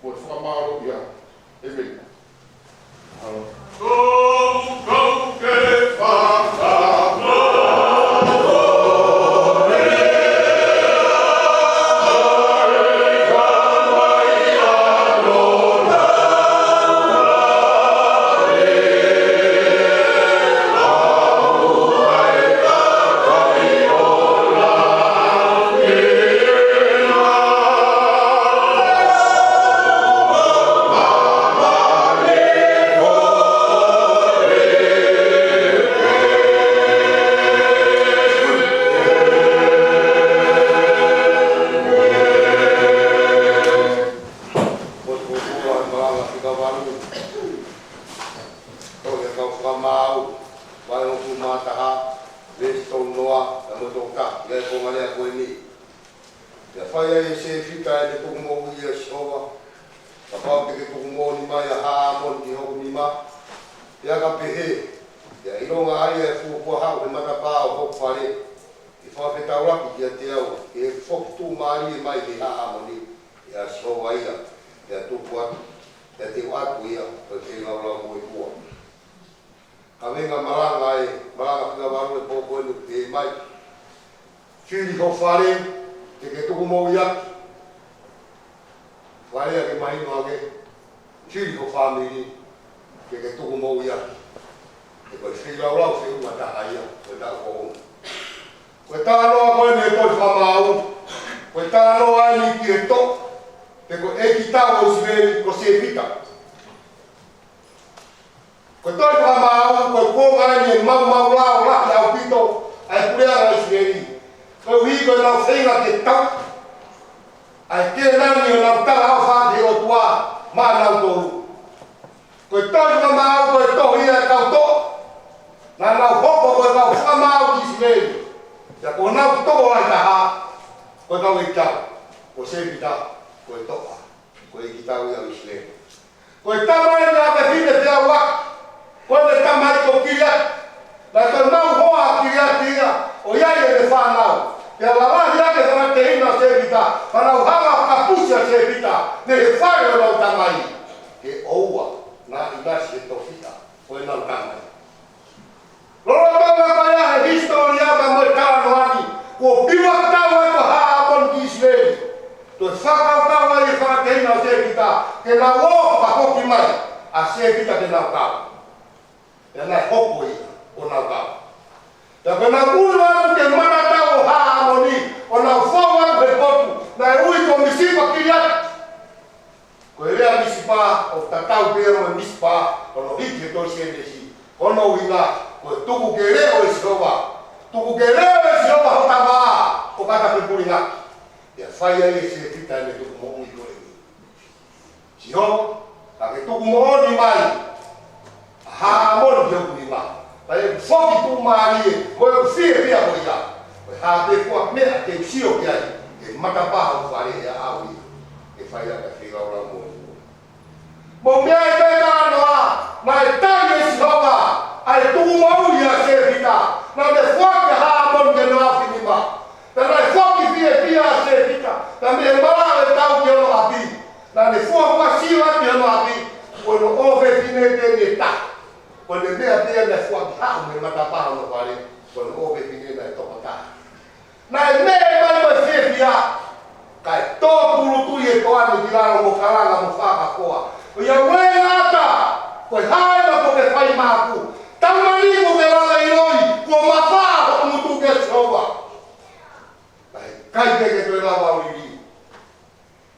mo e fakamālō ia. ʻĒmeni. Ko e kau fakamaau, vahe hongofulu mā taha, veesi tolu noa, pea mo e tolu taha, ʻi he konga lea ko eni. Pea fai ai ʻe Sefita ʻene tuku moʻui ʻia Sihova, kapau te ke tuku moʻoni mai ʻa Haʻamoni ki hoku nima, pea ka pehē, pea ʻilonga ai ʻa e fuofua haʻu he matapā ʻo hoku fale, ke fakafetaulaki kiate au, ke foki tuʻumālie mai mei Haʻamoni, pea Sihova ia, pea tuku atu, pea te u ʻatu ia ko e feilaulau mo e kua. Kaveinga malanga ē, malanga fika valu ʻo e pō ko eni ʻoku pehē mai: Fili ho fale, te ke tuku moʻui ʻaki. Fale ʻa ke mahino ange, fili ho fāmili, te ke tuku moʻui ʻaki. He ko e feilaulau feʻunga taha ia, ko e taʻu ko eni. Ko e talanoa ko eni ʻo e tohi Fakamaau, ko e talanoa eni ki he toʻa, pe ko e ʻeiki tau ʻo ʻIsileli, ko Sefita. Ko e tohi Fakamaau, ko e kuonga eni ʻe maumau lao lahi ʻaupito ʻa e puleʻanga ʻo ʻIsileli. Koeʻuhi ko ʻenau feinga ke tau ʻa e Kēnani ʻo nau talaʻofa ki he ʻOtua maʻanautolu. Ko e tohi Fakamaau, ko e tohi ia ʻa e kau toʻa. Naʻa nau hoko ko e kau fakamaau ʻi ʻIsileli. Pea ko honau tokolahi taha, ko e kau ʻeikitau, ko Sēpita, ko e toʻa, ko e ʻeikitau ia ʻo ʻIsileli. Ko e tama eni ʻa e fefine feʻauaki, ko ʻene tamai ko Kiliati. Naʻe toe maʻu hoa ʻa Kiliati ia, ʻo ʻi ai ʻene fānau. Pea lalahi ake e fanga tehina ʻo Sēpita, pea nau hanga ʻo kapusi ʻa Sēpita mei he fale ʻo honau tamai, ke ʻoua naʻa ʻinasi he tofiʻa ʻo ʻenau tamai. Lolotonga ko ia he hisitōlia pea mo e talanoa ni, kuo piuakitau ai ko Haʻamoni ki ʻIsileli. Toe fakakaukau ai e fanga tehina ʻo Sēpita ke nau ō, pea foki mai ʻa Sēpita ke nau kau. Pea naʻe hoko ia ʻo nau kau. Pea ko ʻenau ʻunu atu ki he matatau ʻo Haʻamoni, ʻo nau fou atu he potu, naʻe ui ko Misipa Kiliati. Ko e lea Misipa ʻoku tatau pē ia mo Misipa hono hiki he tohi Sēnesi. Ko hono ʻuhinga, ko e tuku ke leʻo ʻe Sihova. Tuku ke leʻo ʻe Sihova hota vā ʻo kātaki pulingaki. Pea fai ai ʻe Sēpita ʻene tuku moʻui ko eni. Sihova, ka ke tuku moʻoni mai ʻa Haʻamoni ki hoku nima, pea ʻe foki tuʻumālie mo ʻeku fiefia ko ia. Ko e hā pē fua meʻa te u sio ki ai he matapā hoku fale, ʻe ʻaʻau ia, ke fai ʻaki ʻa e feilaulau moʻoni. Mou meaʻi pē talanoa, naʻe tali ʻe Sihova ʻa e tuku moʻui ʻa Sēpita. Naʻa ne foaki ʻa Haʻamoni ki hono afinima. Pea naʻe foki fiefia ʻa Sēpita, pea mei he malaʻe tau ki hono ʻapi. Naʻa ne fua fuasia atu ki hono ʻapi, ko hono ʻofefine pē ʻe taha. Ko ʻene meʻa pē ia naʻe foaki haʻu mei he matapā hono fale, ko hono ʻofefine naʻe tokotaha. Naʻe meʻe mai mo e fiefia, kae tō tūʻulutui e toa ni ki lalo mo kalanga mo fakafoa. ʻOiauē ʻata, ko e hā ena kuo ke fai maʻaku? Tama ni kuo ke lava ʻiloʻi kuo mafā hoku ngutu kia Sihova. Naʻe ʻikai pē ke toe lava ʻo liliu.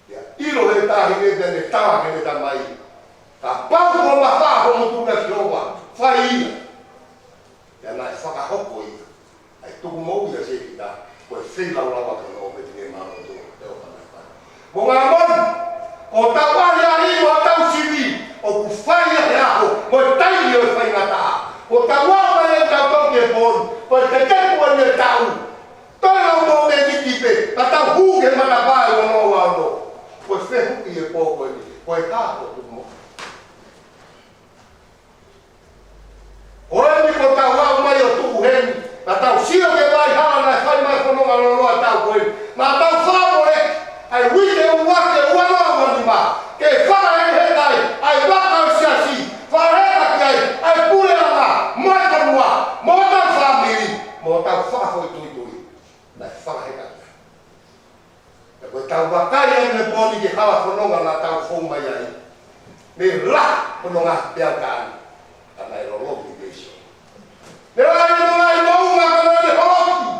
Pea ʻilo ʻe he taʻahine pea ne tala ki heʻene tamai, kapau kuo mafā hoʻo ngutu kia Sihova, fai ia. Pea naʻe fakahoko ia. ʻA e tuku moʻui ʻa Sēpita, ko e feilaulau ʻa hono ʻofefine māʻoniʻoni, ʻo fana fana. Mo ngā moni, ko hotau ʻahiʻahi mo hotau sivi, ʻoku fai ia he ʻaho mo e taimi ʻo e faingataʻa. Ko hotau aʻu mai ʻetau tau ki he pō ni, ko e tekepu eni e taʻu. Toe lau mo e miniti pē, ka tau hū ki he matapā ʻe ua noa ua ono. Ko e fehuʻi he pō ko eni, ko e hā hoʻo tuku moʻui? Ko eni ko hotau aʻu mai ʻo tuʻu heni, ka tau sio ki he vaʻa hala naʻe fai mai e fononga lōloa ʻa e taʻu ko eni. Naʻa tau fakamoleki ʻa e uike ʻuluaki ʻo e ua noa ua nima, ke fakahekeheka ai ʻa e vaka ʻo e siasi, fakaheka ki ai ʻa e puleʻanga mo e fonua, mo hotau fāmili, mo hotau fakafoʻituitui. Naʻe fakaheka ki ai. Pea ko ʻetau vakai eni he pō ni ki he hala fononga naʻa tau fou mai ai, naʻe lahi hono ngaahi peau taʻane, ka naʻe lolomi pē ʻe Sihova. Naʻe lahi hono ngaahi moʻunga, ka naʻa ne holoki.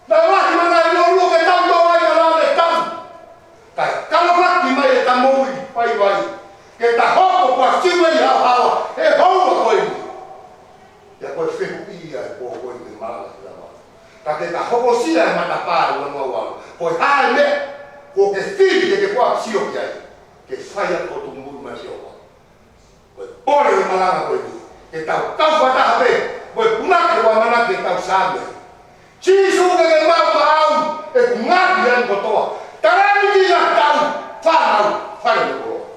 Naʻe lahi hono ngaahi lolua ke tau tō ai, ka naʻa ne tau. Kae kalofaki mai ʻeta moʻui vaivai, ke ta hoko ko ha Siueli haohaoa he houa ko eni. Pea ko e fehuʻi ia he pō ko eni, malanga ki lava. Ka ke ta hokosia e matapā ʻe ua noa ua ono, ko e hā e meʻa kuo ke fili ke ke fakaʻosi ki ai, ke fai ʻaki hoʻo tuku moʻui maʻa Sihova? Ko e pole ʻo e malanga ko eni, ke tau kau fakataha pē mo e punake ʻo e ʻamanaki ʻetau Saame: Sīsū, ke ke maʻu maʻau ʻeku ngaahi ʻaho kotoa. Talēniti, ngaahi taʻu, fānau, fale mo e koloa.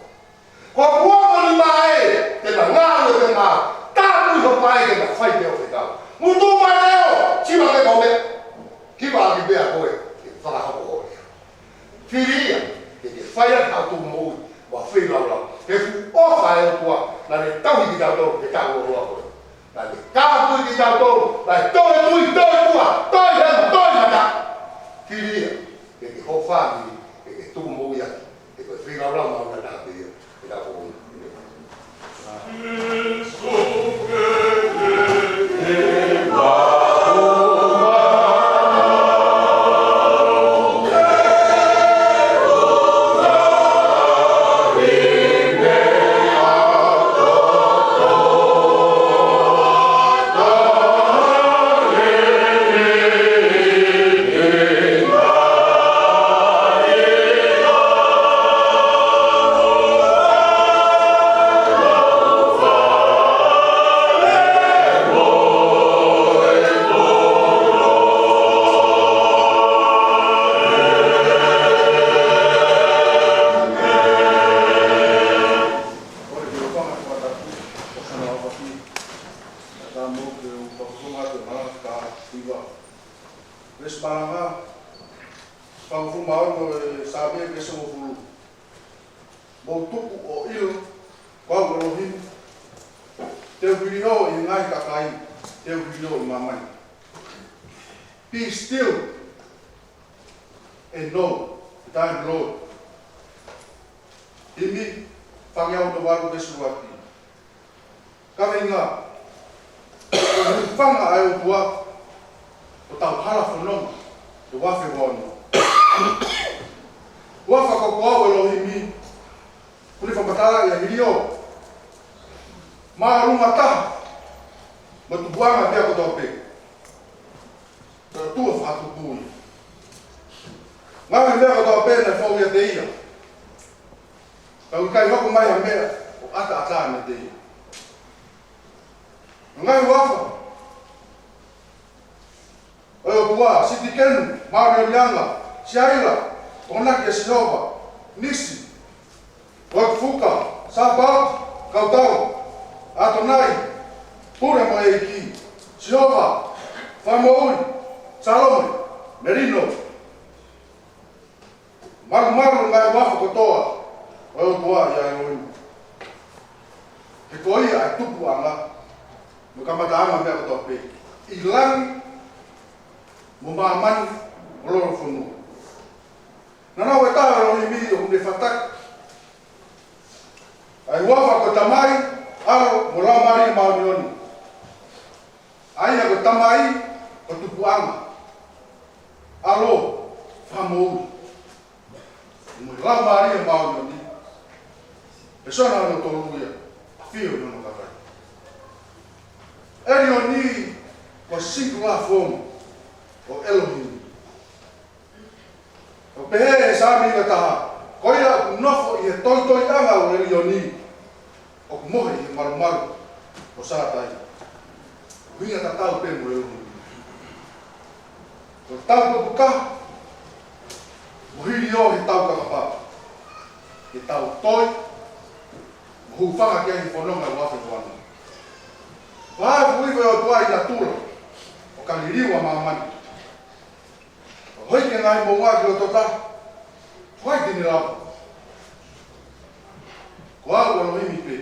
Ko hoku ongo nima ē, te na ngāue pē maʻau. Tāpui hoku vaʻe ke na fai pē ʻo fekau. Ngutu mo e leʻo, siva pē ko e meʻa. Hiva ʻaki pē ʻa koe ke fakahoko hoʻo lea. Fili ia ke ke fai ʻaki haʻo tuku moʻui mo e feilaulau. He fuʻu ʻofa ʻa e ʻOtua naʻa ne tauhi kitautolu he taʻu lōloa ko ē. Naʻa ne kāpui kitautolu, naʻe toe tui, toe pua, toe hema, toe mata. Fili ia ke ke, ho fāmili, ke ke tuku moʻui ʻaki. He ko e feilaulau mahuʻinga taha pē ia ʻi heʻetau moʻui. Veesi malanga, fāngofulu mā ono ʻo e Saame, veesi hongofulu. Mou tuku ʻo ʻilo, ko au ʻElohimi, te u hiliō ʻi he ngaahi kakai, te u hiliō ʻi māmani. Be still and know that I am Lord. Himi fāngeau ono valu, veesi ua. Kaveinga: Ko e hūfanga ʻa e ʻOtua, ko hotau hala fononga, ʻi he uafe ua ono. Huafa ko au ʻElohimi, ʻoku ne fakamatalaʻi ʻa e hiliō. Māʻolunga taha mo e tupuʻanga pea kotoa pē. Ko e ʻOtua fakatupu ia. Ngaahi meʻa kotoa pē naʻe fou ʻiate ia, ka ʻoku ʻikai hoko mai ha meʻa ʻo ʻataʻatā meiate ia. Ngaahi huafa ʻo e ʻOtua: Sitikenu, Māʻoniʻoniʻanga, Siaila, Tokonaki ʻa Sihova, Nisi, Lotufuka, Sāpaoti, Kautau, ʻAtonai, Pule mo e ʻEiki, Sihova, Fakamoʻui, Salome, Melino. Malumalu e ngaahi huafa kotoa ʻo e ʻOtua ʻa ʻElohimi. He ko ia ʻa e tupuʻanga mo e kamataʻanga meʻa kotoa pē, ʻi langi mo māmani mo lolofonua. Naʻa nau ʻe taha ʻElohimi ʻoku ne fataki ʻa e huafa ko e Tamai, ʻAlo mo e Laumālie Māʻoniʻoni. ʻA ia ko e Tamai ko e tupuʻanga, ʻAlo, Fakamoʻui, mo e Laumālie Māʻoniʻoni. Pēsona hono tolu ia, ʻafio ʻi hono kakai. ʻElioni, ko e singular form ʻo ʻElohimi. ʻOku pehē ʻe he Saame ua taha: Ko ia ʻoku nofo ʻi he toitoiʻanga ʻo ʻElioni, ʻoku mohe ʻi he malumalu ʻo Sātai. ʻUhinga tatau pē mo ʻElohimi. Ko e tau kopuka mo hiliō he tau kakapa, he tau toi mo hūfanga ki ai he fononga ʻo e uafe ua ono. Pea hifo e ʻOtua ʻi natula ʻo ka liliu ʻa māmani, ʻo hiki e ngaahi moʻunga ki loto tahi. Ko hai te ne lava? Ko au ʻElohimi pē.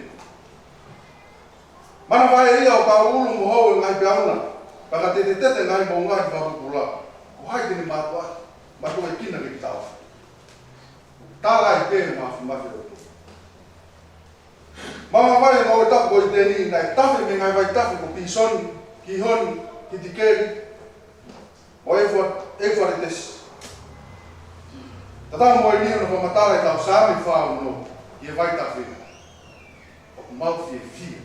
Manavahē ia ʻo ka ʻulu mo hou e ngaahi peau na, pea ka tetetete e ngaahi moʻunga ki fakapupula. Ko hai te ne mātuʻaki, mātuʻakina ke kitaua? Tala ai pē Māfimafi ʻo e ʻOtua. Maʻu ʻa e vai ʻo e tapu ko ʻĪteni, naʻe tafe mei he ngaahi vaitafe ko Pīsoni, Kihoni, Hitikeli, mo ʻEufa-, ʻEufaletesi. Tatau mo ʻeni, ʻoku fakamatala ʻe he Saame fā ono, ʻi he vaitafe, ʻoku mau fiefia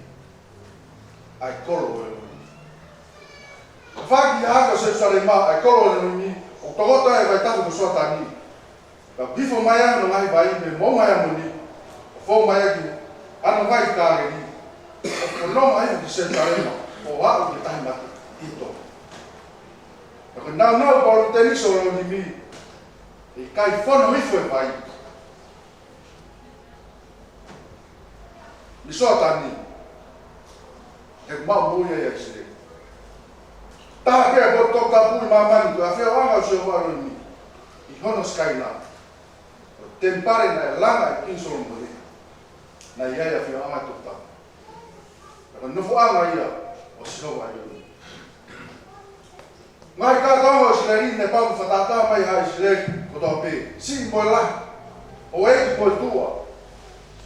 ʻa e kolo ʻo ʻElohimi. Ka faki ʻa ko Selūsalema, ʻa e kolo ʻo ʻElohimi, ʻoku tokoto ai e vaitafe ko Soatani. Ka hifo mai ai hono ngaahi vai mei he moʻunga ʻo Amoni, ʻo fou mai ai ki hono vai Kāleli, ʻo fononga ai ki Selūsalema, ʻo aʻu ki he Tahi Mate ʻi Itoa. Ka ko e nāunau ʻo Palōmitenisi ʻo ʻElohimi, ʻe ʻikai fono hifo e vai mei Soatani, he ʻoku maʻu moʻui ai ʻa ʻIsileli. Taha pē ʻa e potu toputapu ʻi māmani, ko e ʻafioʻanga ʻo Sihova ʻElohimi ʻi hono Sikaina, ko e temipale naʻe langa ʻe Kingi Solomone, naʻe ʻi ai e ʻafioʻanga toputapu. Ka ko e nofoʻanga ia ʻo Sihova ʻElohimi. Ngaahi kātoanga ʻo ʻIsileli, naʻe pau ke fakatātā mai ʻa ʻIsileli kotoa pē, siʻi mo e lahi, houʻeiki mo e tuʻa,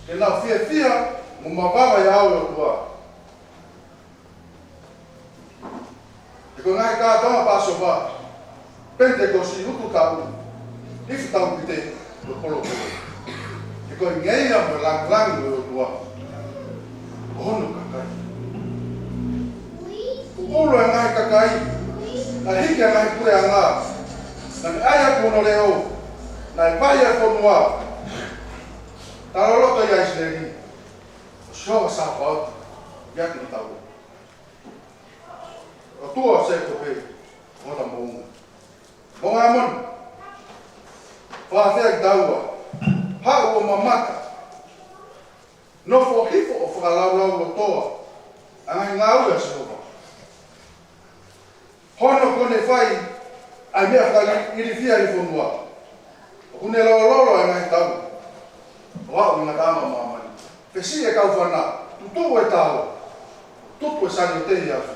ke nau fiefia mo mavava ʻi he ʻao ʻo e ʻOtua. He ko e ngaahi kātoanga Pāsova, Penitekosi, Ututaʻu, Ifi Taupite, ko e polopolo. He ko e ngeia mo e lāngilangi ʻo e ʻOtua, ʻo hono kakai. Kuo ʻulu e ngaahi kakai, naʻe hiki ʻa e ngaahi puleʻanga, naʻe ʻai ʻaki hono leʻo, naʻe vahi ʻa e fonua. Tala loloto ʻia ʻIsileli, ko Sihova Sāpaoti ia kitaua. ʻOtua ʻo Sēkope, ʻo hota moʻunga. Moʻunga Amoni, fakaafeʻi kitaua, haʻu ʻo mamata, nofo hifo ʻo fakalaulaulotoa ʻa e ngaahi ngāue ʻa Sihova. Hono kuo ne fai ʻA e meʻa fakailifia ʻi he fonua. ʻOku ne lololo ʻa e ngaahi tau. ʻO aʻu ʻi he ngataʻanga ʻo māmani. Fesiʻi e kau fana. Tutuʻu e tao. Tutu e sani ʻo tehi afi.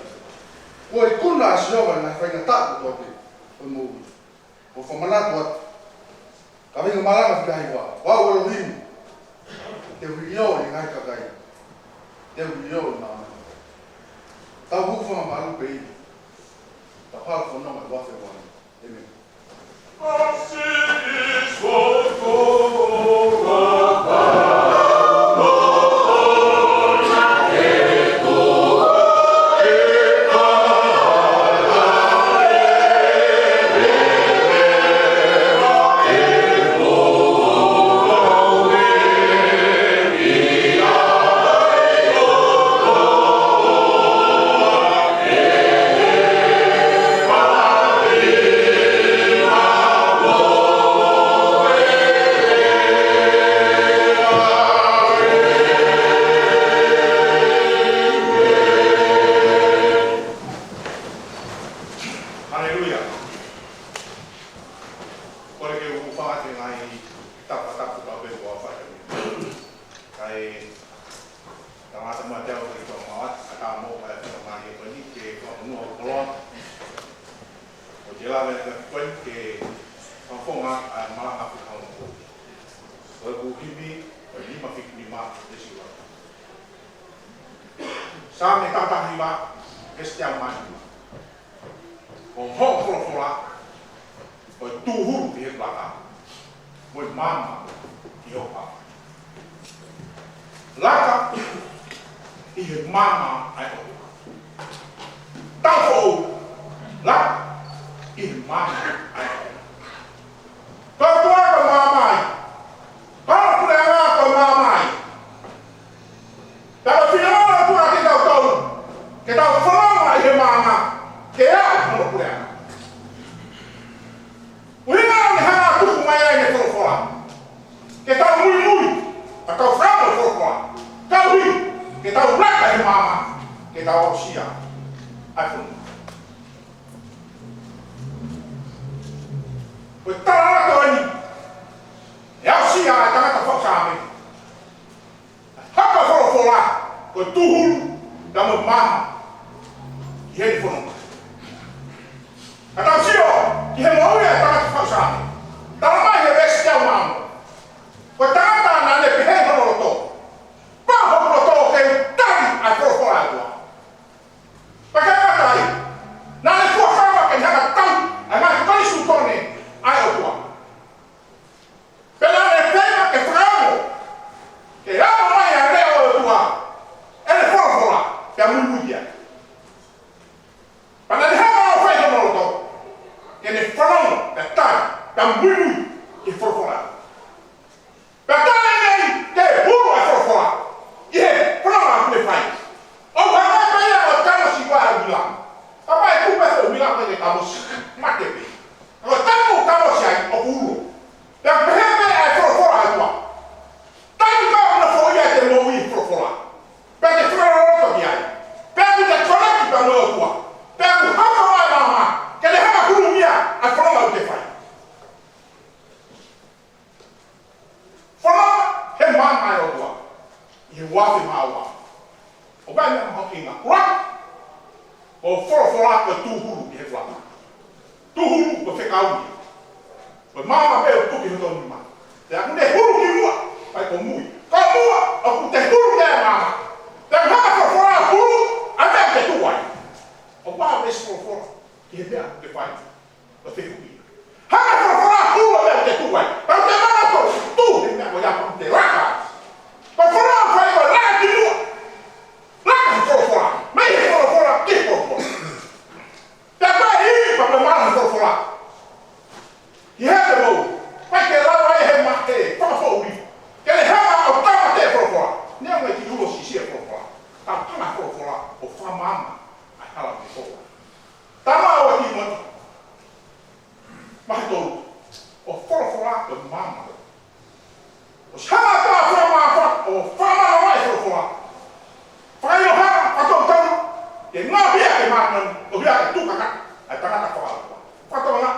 Kuo ikuna ʻa Sihova ʻa e ngaahi faingataʻa kotoa pē ʻo e moʻui. ʻO fakamanatu atu. Kaveinga malanga fika hiva. Ko au ʻElohimi. Te u ʻio ʻi he ngaahi kakai. Te u ʻio ʻi māmani. Tau hūfanga malu pē ʻi he. Tau hao fononga ʻi he uafe uani. ʻĒmeni. Haleluia. Kole ke u hūfanga he ngaahi tapatapu ka pe kua fai. Kae tangata matea o ke kua maat, a ta mo ka e kua mai e koni, ke kua mua o koloa. ʻO te lave ka koni ke kua fonga ʻa e malanga fika ono. Ko e kuhimi, ko e nima fik nima, te siwa. Saame taha taha hiva, veesi teau mā nima. Ko hoʻo folofola, ko e tūhulu ki he laka, mo e maama ki hoku ʻapi. Laka ʻi he maama ʻa e ʻOtua. Tau foʻou, laka ʻi he maama ʻa e ʻOtua. Ko e ʻOtua ko e maama ia. Ko hono puleʻanga ko e maama ia. Pea ko e finangalo ʻa e ʻOtua kiate kitautolu, ke tau fononga ʻi he maama, ke aʻu ki hono puleʻanga. ʻUhinga ʻoku ne hanga ʻo tuku mai ai ʻene folofola. Ke tau muimui, ʻa e kau folofola. Tau hi, ke tau laka he maama, ke tau aʻusia ʻa e fonua. Ko e tala atu eni, ʻe aʻusia ʻa e tangata faʻu Saame. Haka folofola, ko e tūhulu, ka mo e maama, ki he fononga. Ka tau sio, ki he moʻui ʻa e tangata faʻu Saame. Tala mai he veesi teau mā ono. Ko e tangata naʻa ne pehē ʻi hono loto. Pau hoku loto ke u tali ʻa e folofola ʻa e ʻOtua. Pea ka tali, naʻa ne fuakava ke ne hanga ʻo tau ʻa e ngaahi konisitūtone ʻa e ʻOtua. Pea naʻa ne feinga ke fakaongo, ke ʻaonga mai ʻa e leʻo ʻo e ʻOtua, ʻene folofola, pea muimui ia. Pea naʻa ne hanga ʻo fai hono loto, ke ne fanongo, pea tali, pea muimui, ki he folofola. Pea tali mai, ke hulu ʻa e folofola, ʻi he fononga ʻoku ne fai. ʻOku hanga pē ia ʻo kamosi ʻa e ʻuhila. Kapau ʻe tuku pē ʻuhila pē ke kamosi, mate pē. Ka ko e taimi ʻoku kamosi ai, ʻoku ulo. Pea pehē pē ʻa e folofola ʻa e ʻOtua. Taimi ko ē ʻoku nofoʻia ai ʻete moʻui ʻi he folofola. Pea te fakaloloto ki ai. Pea ʻoku te konaki pea mo e ʻOtua. Pea ʻoku hanga ʻo e maama, ke ne hanga ʻo hulumia ʻa e fononga ʻoku te fai. Fononga he maama ʻa e ʻOtua. ʻI he uafe mā ua. ʻOku ʻi ai e meʻa mahuʻinga. Ua. Ko e folofola ko e tūhulu ki he laka. Tūhulu ko e fekau ia. Ko e maama pē ʻoku tuku ki hoto nima. Pea ʻoku ne hulu ki muʻa, pea ko mui. Ko muʻa, ʻoku te hulu ki he maama. Pea hanga ʻo folofola hulu, ʻa e meʻa ʻoku te tuʻu ai. ʻOku ʻi ai e folofola, ki he meʻa ʻoku te fai. ʻO te hulu ia. Hanga ʻo folofola hulu ʻa e meʻa ʻoku te tuʻu ai. Pea ʻoku te mana to, tuʻu he meʻa ko ia ʻoku te laka. Ko e folofola fai ko e laka ki muʻa. Laka he folofola. Mei he folofola ki he folofola. Pea ko e ʻi, pea ko e mana he folofola. ʻI he te mou, ʻikai ke lava ʻe he ma-, ʻe he fakafoʻou. Ke ne hanga ʻo tāmateʻi e folofola. Neongo e kiʻi ulo siʻisiʻi e folofola. Ka ʻoku hanga e folofola ʻo fakamaama ʻa e hala ʻoku te foʻou ai. Tama ua Tīmote. Vahe tolu. ʻO folofola ʻo maama. ʻOsi hanga ʻo fakamaama, ʻo fakamaama e folofola. Fakaʻilo hanga, fakatotonu, ke ngaohi ʻaki e māmani, ʻo hia ke tuka ka, ʻa e tangata fakaʻaufuli. Fakatotonu,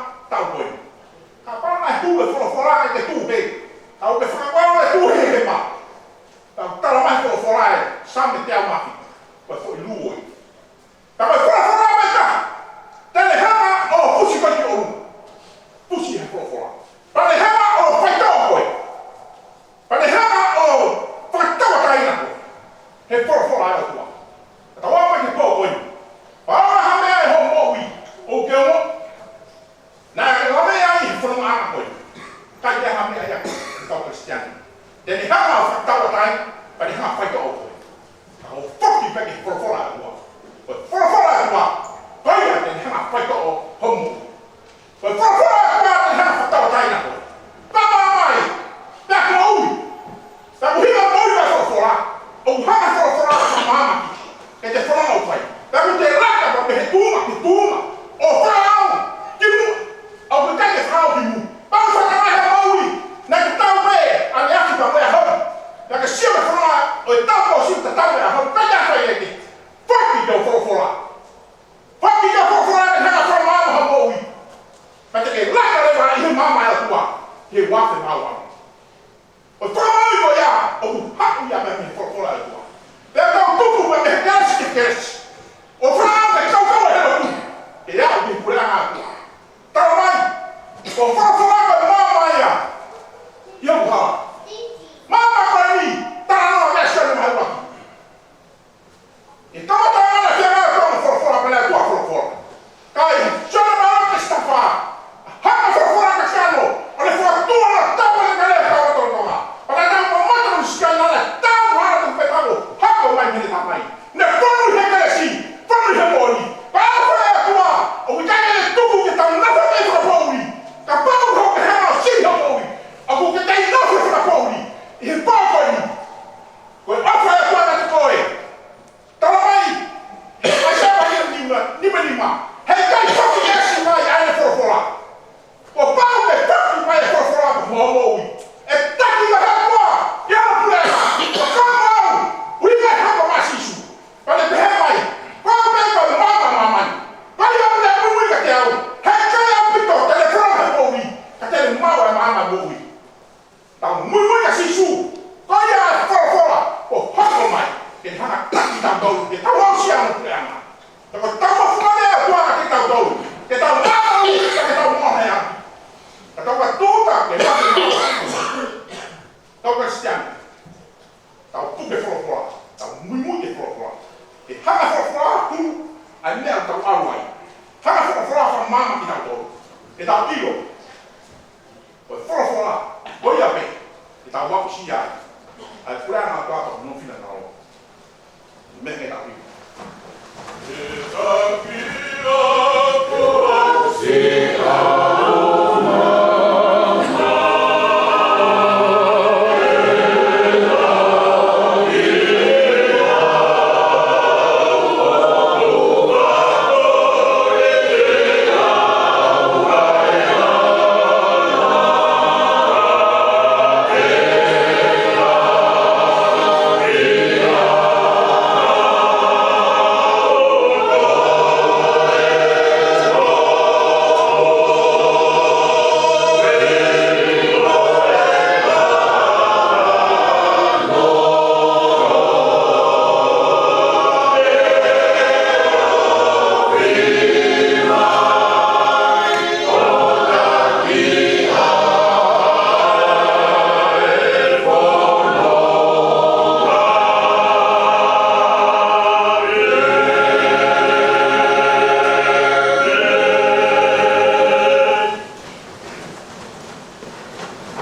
Māmā kitautolu. Ke tau ʻilo. Ko e folofola, ko ia pē, ke tau aʻusia ai. ʻA e puleʻanga ʻo e ʻOtua mo hono finangalo. Meʻa ke tau ʻilo.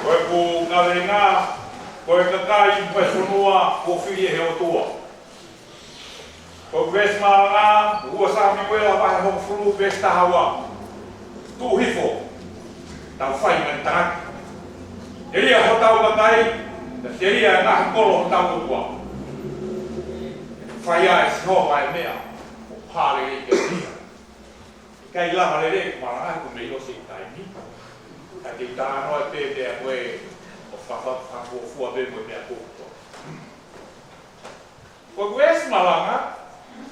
Ko ʻeku kaveinga, ko e kakai mo e fonua kuo fili ʻe he ʻOtua. Ko e veesi malanga, ua Samiuela vahe hongofulu veesi taha ua. Tuʻu hifo, tau fai ngali tangata. Telia hotau kakai, pea telia e ngaahi kolo hotau ʻOtua. Fai ʻe Sihova e meʻa ʻoku hā lelei kiate ia. ʻIkai lava lelei ʻeku malanga he ʻoku mei ʻosi e taimi. Ka te u talanoa pē pea ko e ʻo fakafuofua pē mo e meʻa kotoa. Ko ʻeku veesi malanga,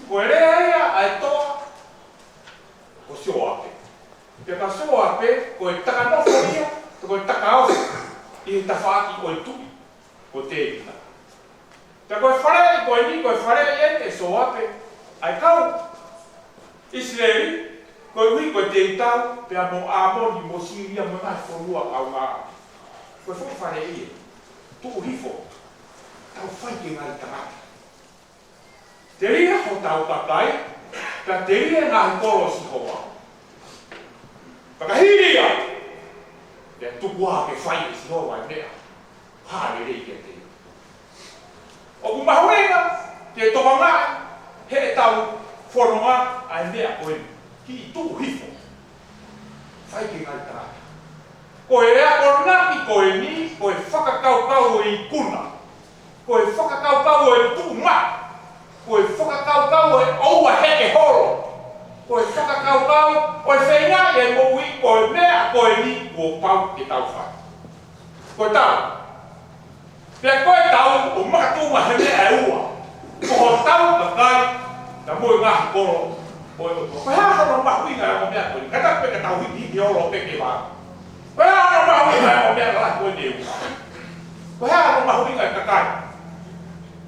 ko e lea ia ʻa e toʻa ko Sioape. Pea ko Sioape, ko e taka nofo ia, pe ko e takaofi ʻi he tafaʻaki ʻo e tuʻi ko Tēvita. Pea ko e faleʻi ko eni, ko e faleʻi eni ʻe Sioape ʻa e kau ʻIsileli, koeʻuhi ko e teuteu pea mo ʻĀmoni mo Sīlia mo e ngaahi fonua kaungā. Ko e foʻi faleʻi ē, tuʻu hifo, tau fai ke ngali tangata. Telia hotau kakai, pea telia e ngaahi kolo ʻo Sihova. Pea ka hili ia, pea tuku ā ke fai ʻe Sihova e meʻa ʻoku hā lelei kiate ia. ʻOku mahuʻinga ke tokangaʻi heʻetau fononga ʻa e meʻa ko eni, kiʻi tuʻu hifo, fai ke ngali tangata. Ko e akonaki ko eni, ko e fakakaukau ʻo e ikuna. Ko e fakakaukau ʻo e tuʻumaʻu. Ko e fakakaukau ʻo e ʻoua heʻe holo. Ko e fakakaukau ʻo e feingaʻi e moʻui, ko e meʻa ko eni kuo pau ke tau fai. Ko e tau. Pea ko e tau ʻoku makatuʻunga he meʻa ʻe ua. Ko hotau kakai, pea mo e ngaahi kolo ʻo e ʻOtua. Ko e hā hono mahuʻinga ʻo e meʻa ko eni? Kātaki pē ke tau hiki holo pē ke vā. Ko e hā hono mahuʻinga ʻo e meʻa lahi ko eni ʻe ua? Ko e hā hono mahuʻinga e kakai?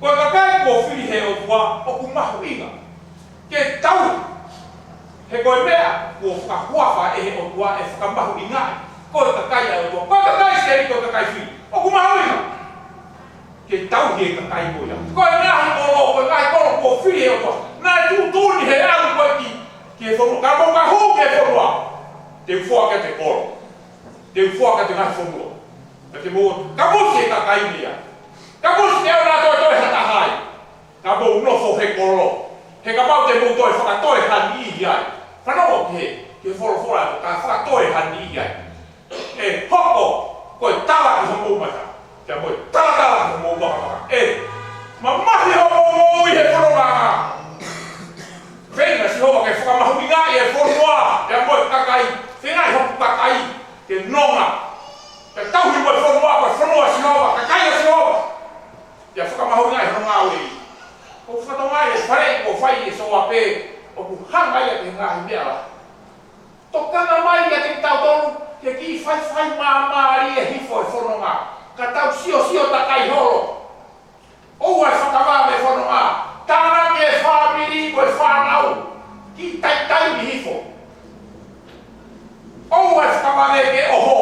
Ko e kakai kuo fili he ʻOtua ʻoku mahuʻinga ke tau. He ko e meʻa kuo fakahuafa ʻe he ʻOtua ʻe fakamahuʻingaʻi ko e kakai ʻa e ʻOtua. Ko e kakai ʻIsileli, ko e kakai fili. ʻOku mahuʻinga ke tauhi e kakai ko ia. Ko e ngaahi kolo, ko e ngaahi kolo kuo fili he ʻOtua. Naʻe tuʻutuʻuni he ʻalu ko ē ki, ki he fonua. Ka mou ka hū ki he fonua, te u foaki atu e kolo. Te u foaki atu e ngaahi fonua. Pea te mou, ka mou si e kakai mei ai. Ka mou si e ona toe toe ha taha ai. Ka mou nofo he kolo. He kapau te mou toe fakatoe ha niʻihi ai. Fanongo ki he, ki he folofola, ka fakatoe ha niʻihi ai. ʻE hoko ko e tala ki homou mata, pea mo e talatala ki homou vakavaka. ʻE mamahi hoʻomou moʻui he fononga. Feinga ʻa Sihova ke fakamahuʻingaʻi e fonua, pea mo e kakai. Feingaʻi hoku kakai ke nonga. Ke tauhi mo e fonua, ko e fonua ʻa Sihova, kakai ʻa Sihova. Pea fakamahuʻingaʻi hono ngāue. Ko e fatongia e faleʻi kuo fai ʻe Sioape, ʻoku hanga ia ki he ngaahi meʻa lahi. Tokanga mai kiate kitautolu, ke kiʻi faifai māmālie hifo e fononga. Ka tau siosio takai holo. ʻOua ʻe fakavave e fononga. Tānaki e fāmili mo e fānau. Kiʻi taitaimi hifo. ʻOua ʻe fakavave ke ʻoho.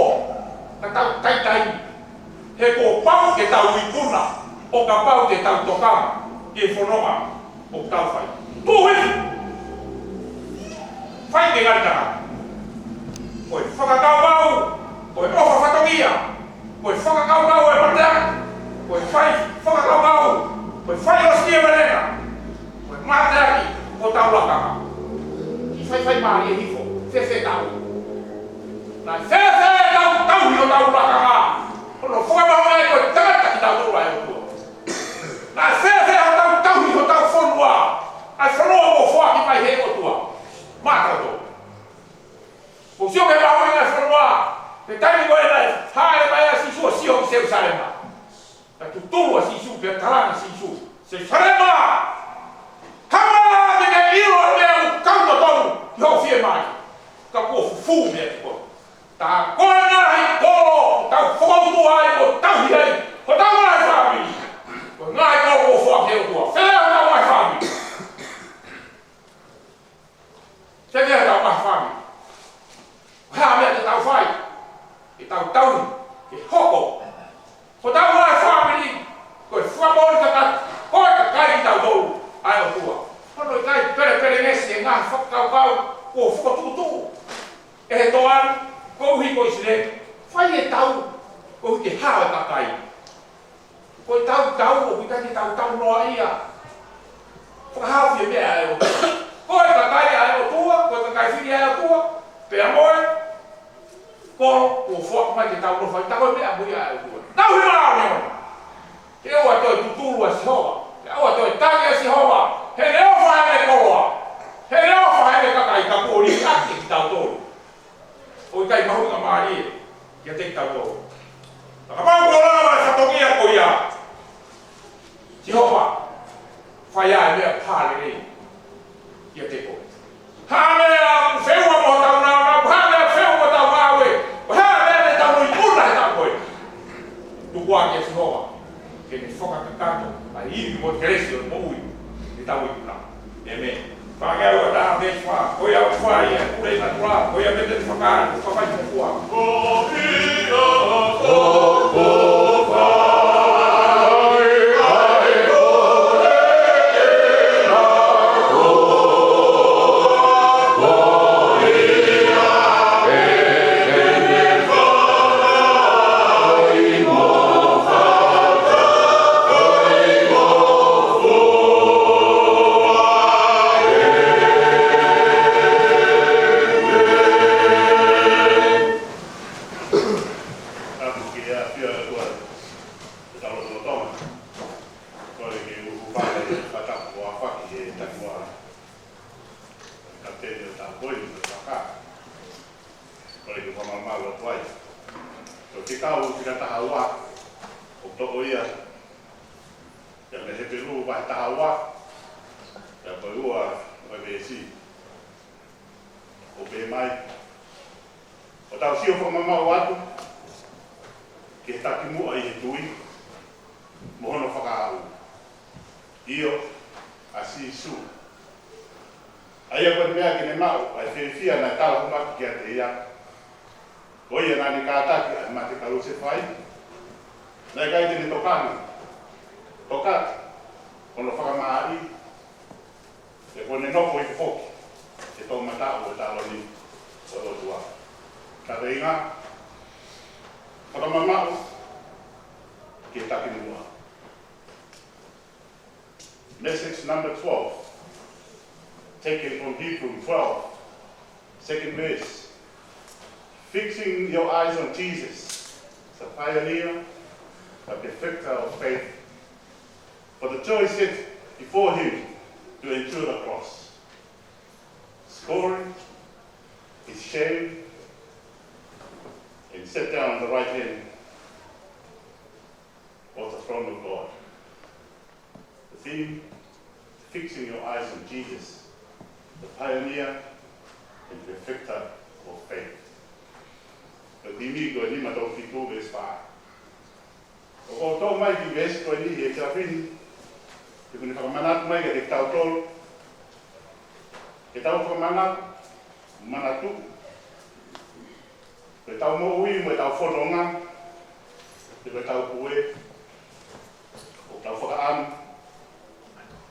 Ka tau taitaimi. He kuo pau ke tau ikuna, ʻo kapau te tau tokanga ki he fononga ʻoku tau fai. Tuʻu hifo. Fai ke ngali tangata. Mālie hifo, fēfē ʻetau. Naʻe fēfē ʻetau tauhi hotau lakanga. Hono fakamahuʻingaʻi ko e tangata kitautolu ʻa e ʻOtua. Naʻe fēfē hotau tauhi hotau fonua. ʻA e fonua kuo foaki mai he ʻOtua. Maʻatautolu. Kuo sio ki he mahuʻinga ʻo e fonua. He taimi ko ē naʻe haʻele mai ai ʻa Sīsū ʻo sio ki Selusalema. Naʻe tutulu ʻa Sīsū pea talaange ʻe Sīsū, Selusalema! Kamata ke ke ʻilo ʻa e meʻa ʻoku kau totonu ki hoʻo fiemālie. Ka kuo fufū meiate koe. Tā ko e ngaahi kolo ʻoku tau fokoutua ai, ʻo tauhi ai hotau ngaahi fāmili, ko e ngaahi kolo kuo foaki ʻe he ʻOtua. Fēfē hotau ngaahi fāmili? Fēfē hotau ngaahi fāmili? Ko e hā e meʻa te tau fai? Ke tau tauhi ke hoko hotau ngaahi fāmili ko e fakamoʻoni kakato, ko e kakai kitautolu ʻa e ʻOtua. Hono ʻikai pelepelengesi e ngaahi fakakaukau kuo fokotuʻutuʻu ʻe he toʻa ni koeʻuhi ko ʻIsileli. Fai ʻetau koeʻuhi ke hao e kakai. Ko ʻetau tau, ʻoku ʻikai ke tau tau noaʻia. Fakahaofi e meʻa ʻa e ʻOtua. Ko e kakai ʻa e ʻOtua, ko e kakai fili ʻa e ʻOtua, pea mo e kolo kuo foaki mai ke tau nofo ai, tā ko e meʻa mo ia ʻa e ʻOtua. Tauhi māʻoniʻoni. He ʻoua toe tutulu ʻa Sihova. He ʻoua toe tali ʻa Sihova. He leʻo fai ʻene koloa. He leʻo fai ʻene kakai, ka kuo liʻaki kitautolu. ʻOku ʻikai mahuʻinga mālie kiate kitautolu. Ka kapau kuo lava e fatongia ko ia, Sihova, fai ʻa e meʻa ʻoku lelei kiate koe. Hā e meʻa ʻoku feʻunga mo hotau nāunau, hā e meʻa ʻoku feʻunga mo hotau ngāue, hā e meʻa te tau nui puna he taʻu ko ē. Tuku ā kia Sihova ke ne fakakakato ʻa e ivi mo e kelesi ʻo e moʻui ʻi heʻetau ikuna. ʻĒmeni. Fakaʻau ʻa e taha veesi fā, ko ia ʻoku fai ʻa e puleʻanga ʻo e ʻOtua, ko ia pē te ne fakaʻau, fakafaifekau. Ko ia ʻoku fai ʻa e puleʻanga. Tapu ki he ʻafio ʻa e ʻOtua ʻi hotau lotolotonga. Kole ke u ʻoatu e fakatapu ʻofa ki he takimuʻa kapiteni ʻo e taʻu ko eni mo e vaka. Kole ke u fakamalumalu atu ai. Ko e fekau fika taha ua, ʻoku toʻo ia ia mei he Hepelū vahe taha ua, ia ko e ua ʻo e veesi. ʻOku pehē mai, ʻo tau sio fakamamaʻu atu ki he takimuʻa ʻi he tui mo hono fakaʻau, ʻio, ʻa Sīsū. ʻA ia ko e meʻa ke ne maʻu ʻa e fiefia naʻe talahumaki kiate ia. Ko ia naʻa ne kātaki ʻa e mate kalusefai. Naʻe ʻikai te ne tokanga, tokanga ki hono fakamaaʻi, he kuo ne nofo hifo foki he toʻomataʻu ʻo e taloni ʻo e ʻOtua. Kaveinga: Fakamamaʻu ki he takimuʻa. Message number twelve, taken from Hebrew twelve, second verse. Fixing your eyes on Jesus, the pioneer, the perfecter of faith. For the joy set before him to endure the cross, scorning its shame, and sat down on the right hand of the throne of God. The theme: fixing your eyes on Jesus, the pioneer and perfecter of faith. Ko e timi ko e nima tolu fitu veesi fā. ʻOku ou toʻo mai ki he veesi ko eni he efiafi ni, he ʻoku ne fakamanatu mai kiate kitautolu ke tau fakamanatu, manatu, ko ʻetau moʻui mo ʻetau fononga, ko ʻetau pule, ʻoku tau fakaʻamu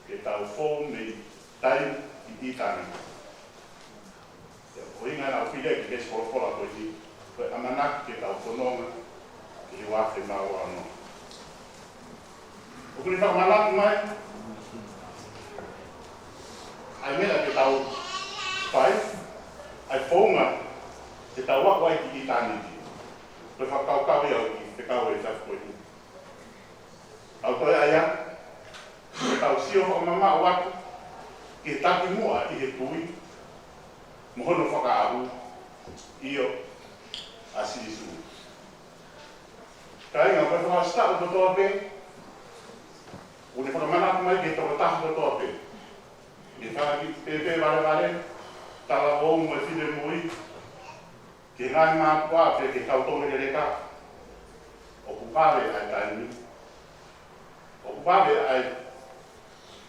ke tau fou mei taimi ki ʻitāniti. Ko e ʻuhinga naʻa ku fili ki he veesi folofola ko eni, ko e ʻamanaki ke tau fononga ki he ua afe mā ua noa. ʻOku ne fakamanatu mai ʻa e meʻa ke tau fai, e founga te tau aʻu ai ki ʻitāniti. Ko e fakakaukau ia ʻoku fekau he efiafi ko eni. Tau toe ʻai atu, ke tau sio fakamamaʻu atu ki he takimuʻa ʻi he tui mo hono fakaʻamu, ʻio, ʻa Sīsū. Kāinga, ko e fakaʻosi taʻu kotoa pē, ʻoku ne fakamanatu mai ki he tokotaha kotoa pē, ʻi he fanga kiʻi pēpē valevale, talavou mo e finemui, ki he ngaahi mātuʻa pea ki he kau toʻu leka, ʻoku vave ʻa e taimi, ʻoku vave ʻa e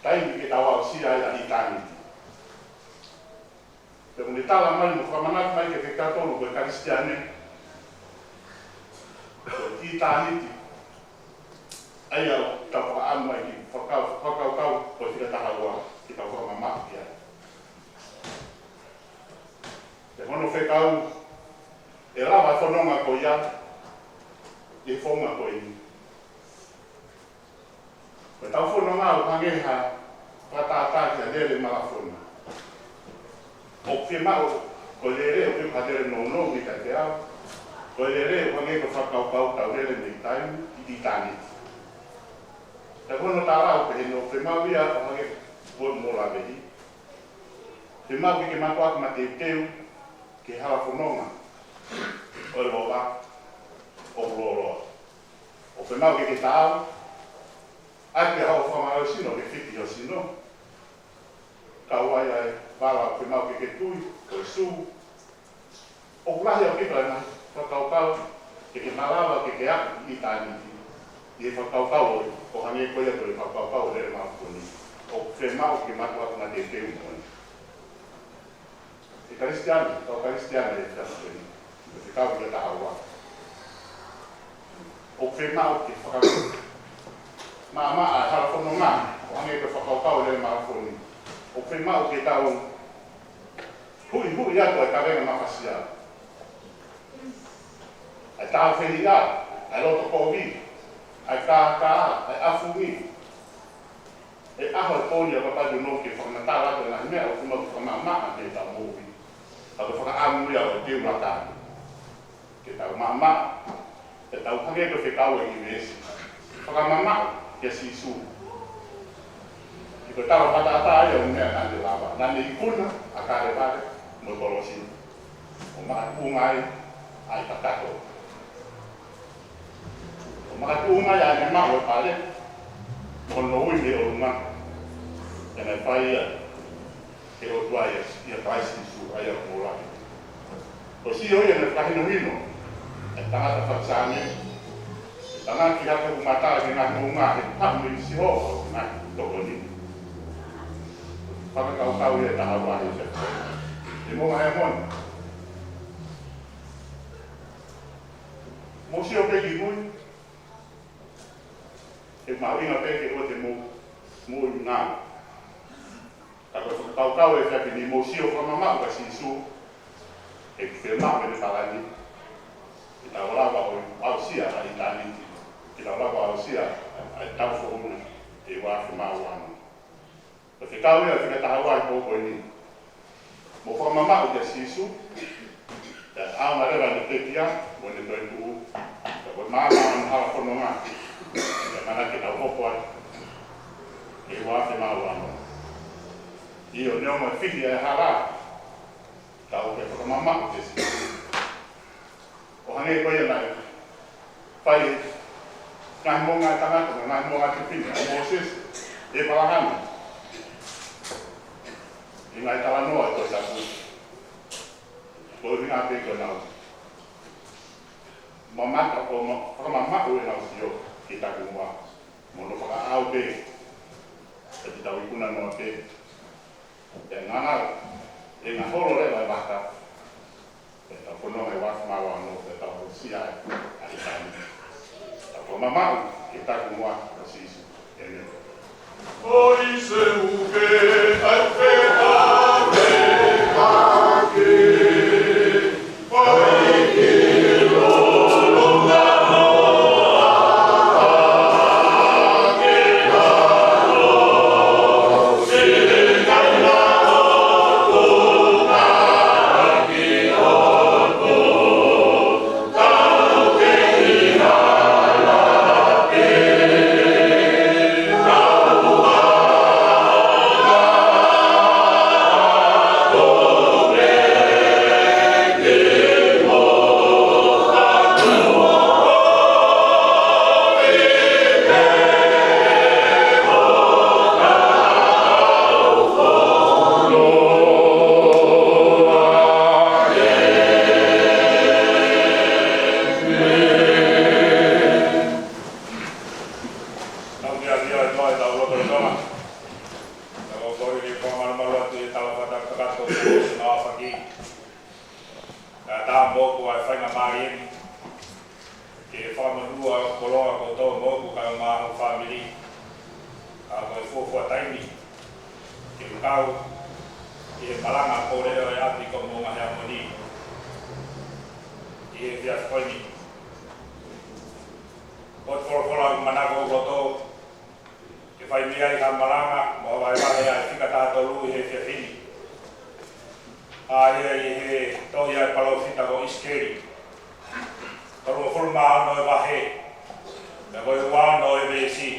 taimi ke tau aʻusia ai ʻa ʻitāniti. Pea ʻoku ne tala mai mo fakamanatu mai kiate kitautolu ko e Kalisitiane, ko e ʻitāniti, ʻa ia ʻoku tau fakaʻamu ai ki he fakakau-, fakakaukau ko e fika taha ua, ke tau fakamamaʻu ki ai. Pea hono fekau, ʻe lava e fononga ko ia ʻi he founga ko eni. Ko ʻetau fononga ʻoku hangē ha fakatātā ki ha lele malafoni. ʻOku fiemaʻu, ko e lele ʻoku ʻikai ko ha lele nounou ni kiate au. Ko e lele ʻoku hangē ko e fakakaukau tau lele mei taimi ki ʻitāniti. Pea ko hono tala ʻoku pehē ni, ʻoku fiemaʻu ia ʻo hangē ko e mola vehi. Fiemaʻu ke ke mātuʻaki mateuteu ki he hala fononga ʻo e lova ʻoku lōloa. ʻOku fiemaʻu ke ke taau, ʻai pē haʻo fakamālohisino ke fiti ho sino. Kau ai ʻa e vala ʻoku fiemaʻu ke ke tui, ko e sū. ʻOku lahi ʻaupito ʻa e ngaahi fakakaukau ke ke malava ke ke aʻu ki ʻitāniti ʻi he fakakaukau ʻo, ʻo hangē ko ia ko e fakakaukau ʻo e lele malafoni. ʻOku fiemaʻu ke mātuʻaki mateuteu moʻoni. ʻE Kalisitiane, kau Kalisitiane ʻe taha pē ni, ʻe fekau ki he fika taha ua. ʻOku fiemaʻu ke fakamaʻamaʻa e hala fononga, ʻo hangē ko e fakakaukau ʻo e lele malafoni. ʻOku fiemaʻu ke tau huʻihuʻi atu ʻa e kavenga mafasia, ʻa e tāufehiʻa, ʻa e loto kovi, ʻa e kākā, ʻa e ʻafungi. ʻE ʻaho e pō ni ʻa e papatu no ke fakamatala atu e ngaahi meʻa ʻoku mau fakamaʻamaʻa mei heʻetau moʻui. Ka ko e fakaʻamu ia ʻo e teu laka atu. Ke tau maʻamaʻa, ke tau hangē ko e fekau ʻa e kiʻi veesi. Fakamamaʻu kia Sīsū. He ko e tala fakatātā ia ʻo e meʻa naʻa ne lava. Naʻa ne ikuna ʻa Kalevale mo e kolosi, ʻo makatuʻunga ai ʻa e kakato. ʻO makatuʻunga ai ʻa ʻene maʻu e pale, mo hono ui mei ʻolunga, pea naʻe fai ia ʻe he ʻOtua ʻia, ʻia Kalaisi Sīsū, ʻa ia ʻoku mou lahi. Ko e sio ia naʻe fakahinohino ʻa e tangata fakasaame, ʻe tangata ki hake ʻoku matala ki he ngaahi moʻunga, he taʻu mei Sihova ʻo e ngaahi tokoni. Fakakaukau ia ʻe taha ua he sefo. ʻE mou ngaahi moni. Mou sio pē ki mui. ʻE mahuʻinga pē ke ʻoua te mou, mou ngāue. Ka ko e fakakaukau ʻe fai pē ni, mou sio fakamamaʻu kia Sīsū, ʻe fiemaʻu ʻene palani ke tau lava ʻo aʻusia ʻa ʻitāniti, ke tau lava ʻo aʻusia ʻa, ʻa e taʻu foʻou ni ʻe ua afe mā ua noa. Ko e fekau ia ʻa e fika taha ua he pō ko eni. Mou fakamamaʻu kia Sīsū, pea ʻaonga leva ʻene pekia mo ʻene toetuʻu, pea ko e maama ʻo e hala fononga, pea ʻamanaki ke tau hoko ai ki he ua afe mā ua noa. ʻIo, neongo e fihi ʻa e hala, tau ke fakamamaʻu kia Sīsū. ʻO hangē ko ia naʻe fai ʻe he ngaahi moʻunga ʻo e tangata, ngaahi moʻunga ʻo e fefine, ʻa Mōsese, ʻĒpalahame, ʻi he ngaahi talanoa ʻo e Tohi Tapu. Ko e ʻuhinga pē ko ʻenau mamata ʻo ma-, fakamamaʻu ʻenau sio ki he takimuʻa, mo hono fakaʻau pē, ʻe te tau ikuna noa pē. ʻE ngana, ʻe ngaholo leva e vaka, ʻe tau fononga ʻi he ua afe mā ua noa, ʻe tau aʻusia ai ʻa ʻitāniti. Tau fakamamaʻu ki he takimuʻa ʻo Sīsū. ʻĒmeni. Ka moʻoku ʻa e faingamālie ni ke fakamonū ʻa e koloa kotoa moʻoku kae ʻumaʻā ho fāmili. Ka ko e fuofua taimi ke u kau ʻi he malanga pōleʻo ʻa e ʻapi ko Moʻunga Heamoni ʻi he efiafi ko eni. Ko e folofola ʻoku manako ʻoku loto ke fai mei ai ha malanga mo ha vahevahe ʻa e fika taha tolu ʻi he efiafi ni. ʻA ia ʻi he tohi ʻa e palōfita ko ʻIsikeli, tolungofulu mā ono ʻe vahe, pea ko e ua ono ʻe veesi.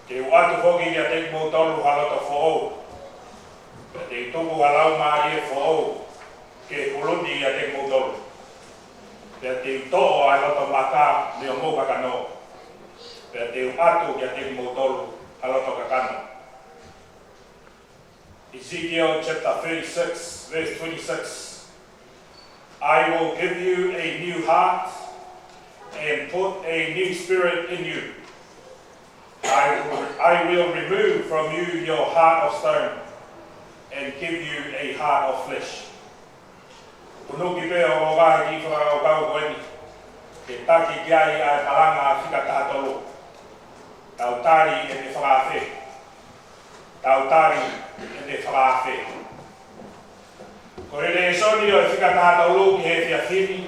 Te u ʻatu foki kiate kimoutolu ha loto foʻou, pea te u tuku ha laumālie foʻou ke huluni ʻiate kimoutolu. Pea te u toʻo ʻa e loto maka mei homou kakano, pea te u ʻatu kiate kimoutolu ha loto kakano. Ezekiel chapter thirty-six, verse twenty-six. I will give you a new heart and put a new spirit in you. I will, I will remove from you your heart of stone and give you a heart of flesh. Kunuki pē ʻo vakai ki he fakakaukau ko eni ke taki ki ai ʻa e malanga fika taha tolu. Tau tali ʻene fakaafe. Tau tali ʻene fakaafe. Ko e lēsoni ʻo e fika taha tolu ki he efiafi ni,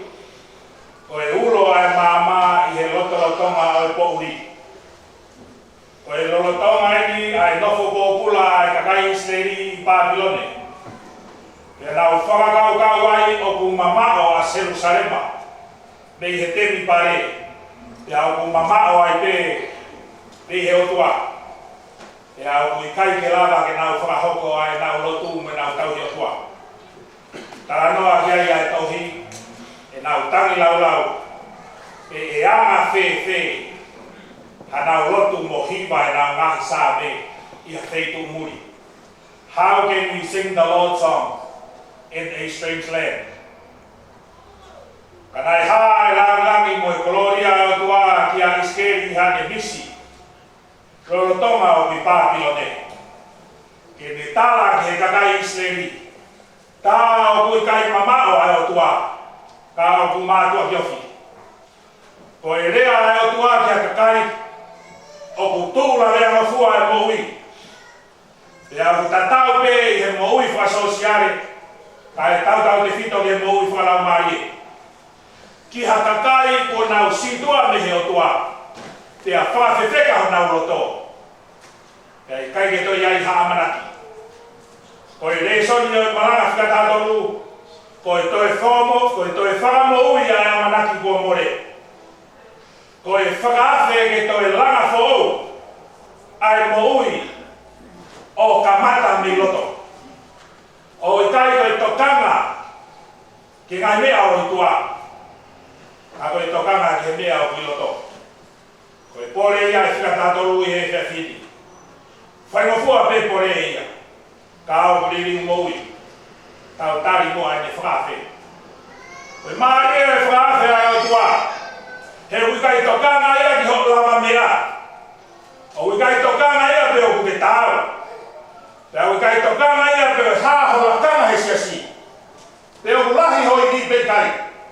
ko e ulo ʻa e maama ʻi he lotolotonga ʻo e poʻuli. Ko e lolotonga eni ʻa e nofo pōpula ʻa e kakai ʻIsileli ʻi Pāpilone. Pea nau fakakaukau ai ʻoku mamaʻo ʻa Selusalema mei he temipale, pea ʻoku mamaʻo ai pē mei he ʻOtua. Pea ʻoku ʻikai ke lava ke nau fakahoko ʻa ʻenau lotu mo ʻenau tauhi ʻOtua. Talanoa ki ai ʻa e tohi, ʻenau tangilāulau, pe ʻe anga fēfē haʻanau lotu mo hiva ʻenau ngaahi Saame ʻi ha feituʻu muli. How can we sing the Lord's song in a strange land? Ka naʻe hā ʻa e langilangi mo e kolōlia ʻo e ʻOtua kia ʻIsikeli ʻi haʻane misi lolotonga ʻo ki Pāpilone, ke ne tala ki he kakai ʻIsileli, tā ʻoku ʻikai mamaʻo ʻa e ʻOtua, ka ʻoku mātuʻaki ofi. Ko e lea ʻa e ʻOtua ki ha kakai ʻoku tuʻu laveangofua ʻa e moʻui, pea ʻoku tatau pē ʻi he moʻui fakasōsiale, kae tautautefito ki he moʻui fakalaumālie. Ki ha kakai kuo nau sītuʻa mei he ʻOtua, pea fakafefeka honau loto, pea ʻikai ke toe ʻi ai ha ʻamanaki. Ko e lēsoni ʻo e malanga fika taha tolu, ko e toe fomo, ko e toe fakamoʻui ʻa e ʻamanaki kuo mole. Ko e fakaafe ke toe langa foʻou ʻa e moʻui ʻo kamata mei loto. ʻOku ʻikai ko e tokanga ki he ngaahi meʻa ʻo e tuʻa, ka ko e tokanga ki he meʻa ʻoku ʻi loto. Ko e pole ia ʻa e fika taha tolu ʻi he efiafi ni. Faingofua pē pole ia, ka ʻoku liliu moʻui. Tau tali muʻa ʻene fakaafe. Ko e mālie ʻa e fakaafe ʻa e ʻOtua, he ʻoku ʻikai tokanga ia ki hoʻo lavameʻa. ʻOku ʻikai tokanga ia pe ʻoku ke taau. Pea ʻoku ʻikai tokanga ia pe ʻoku hā ho lakanga he siasi, pe ʻoku lahi ho ivi pe ʻikai.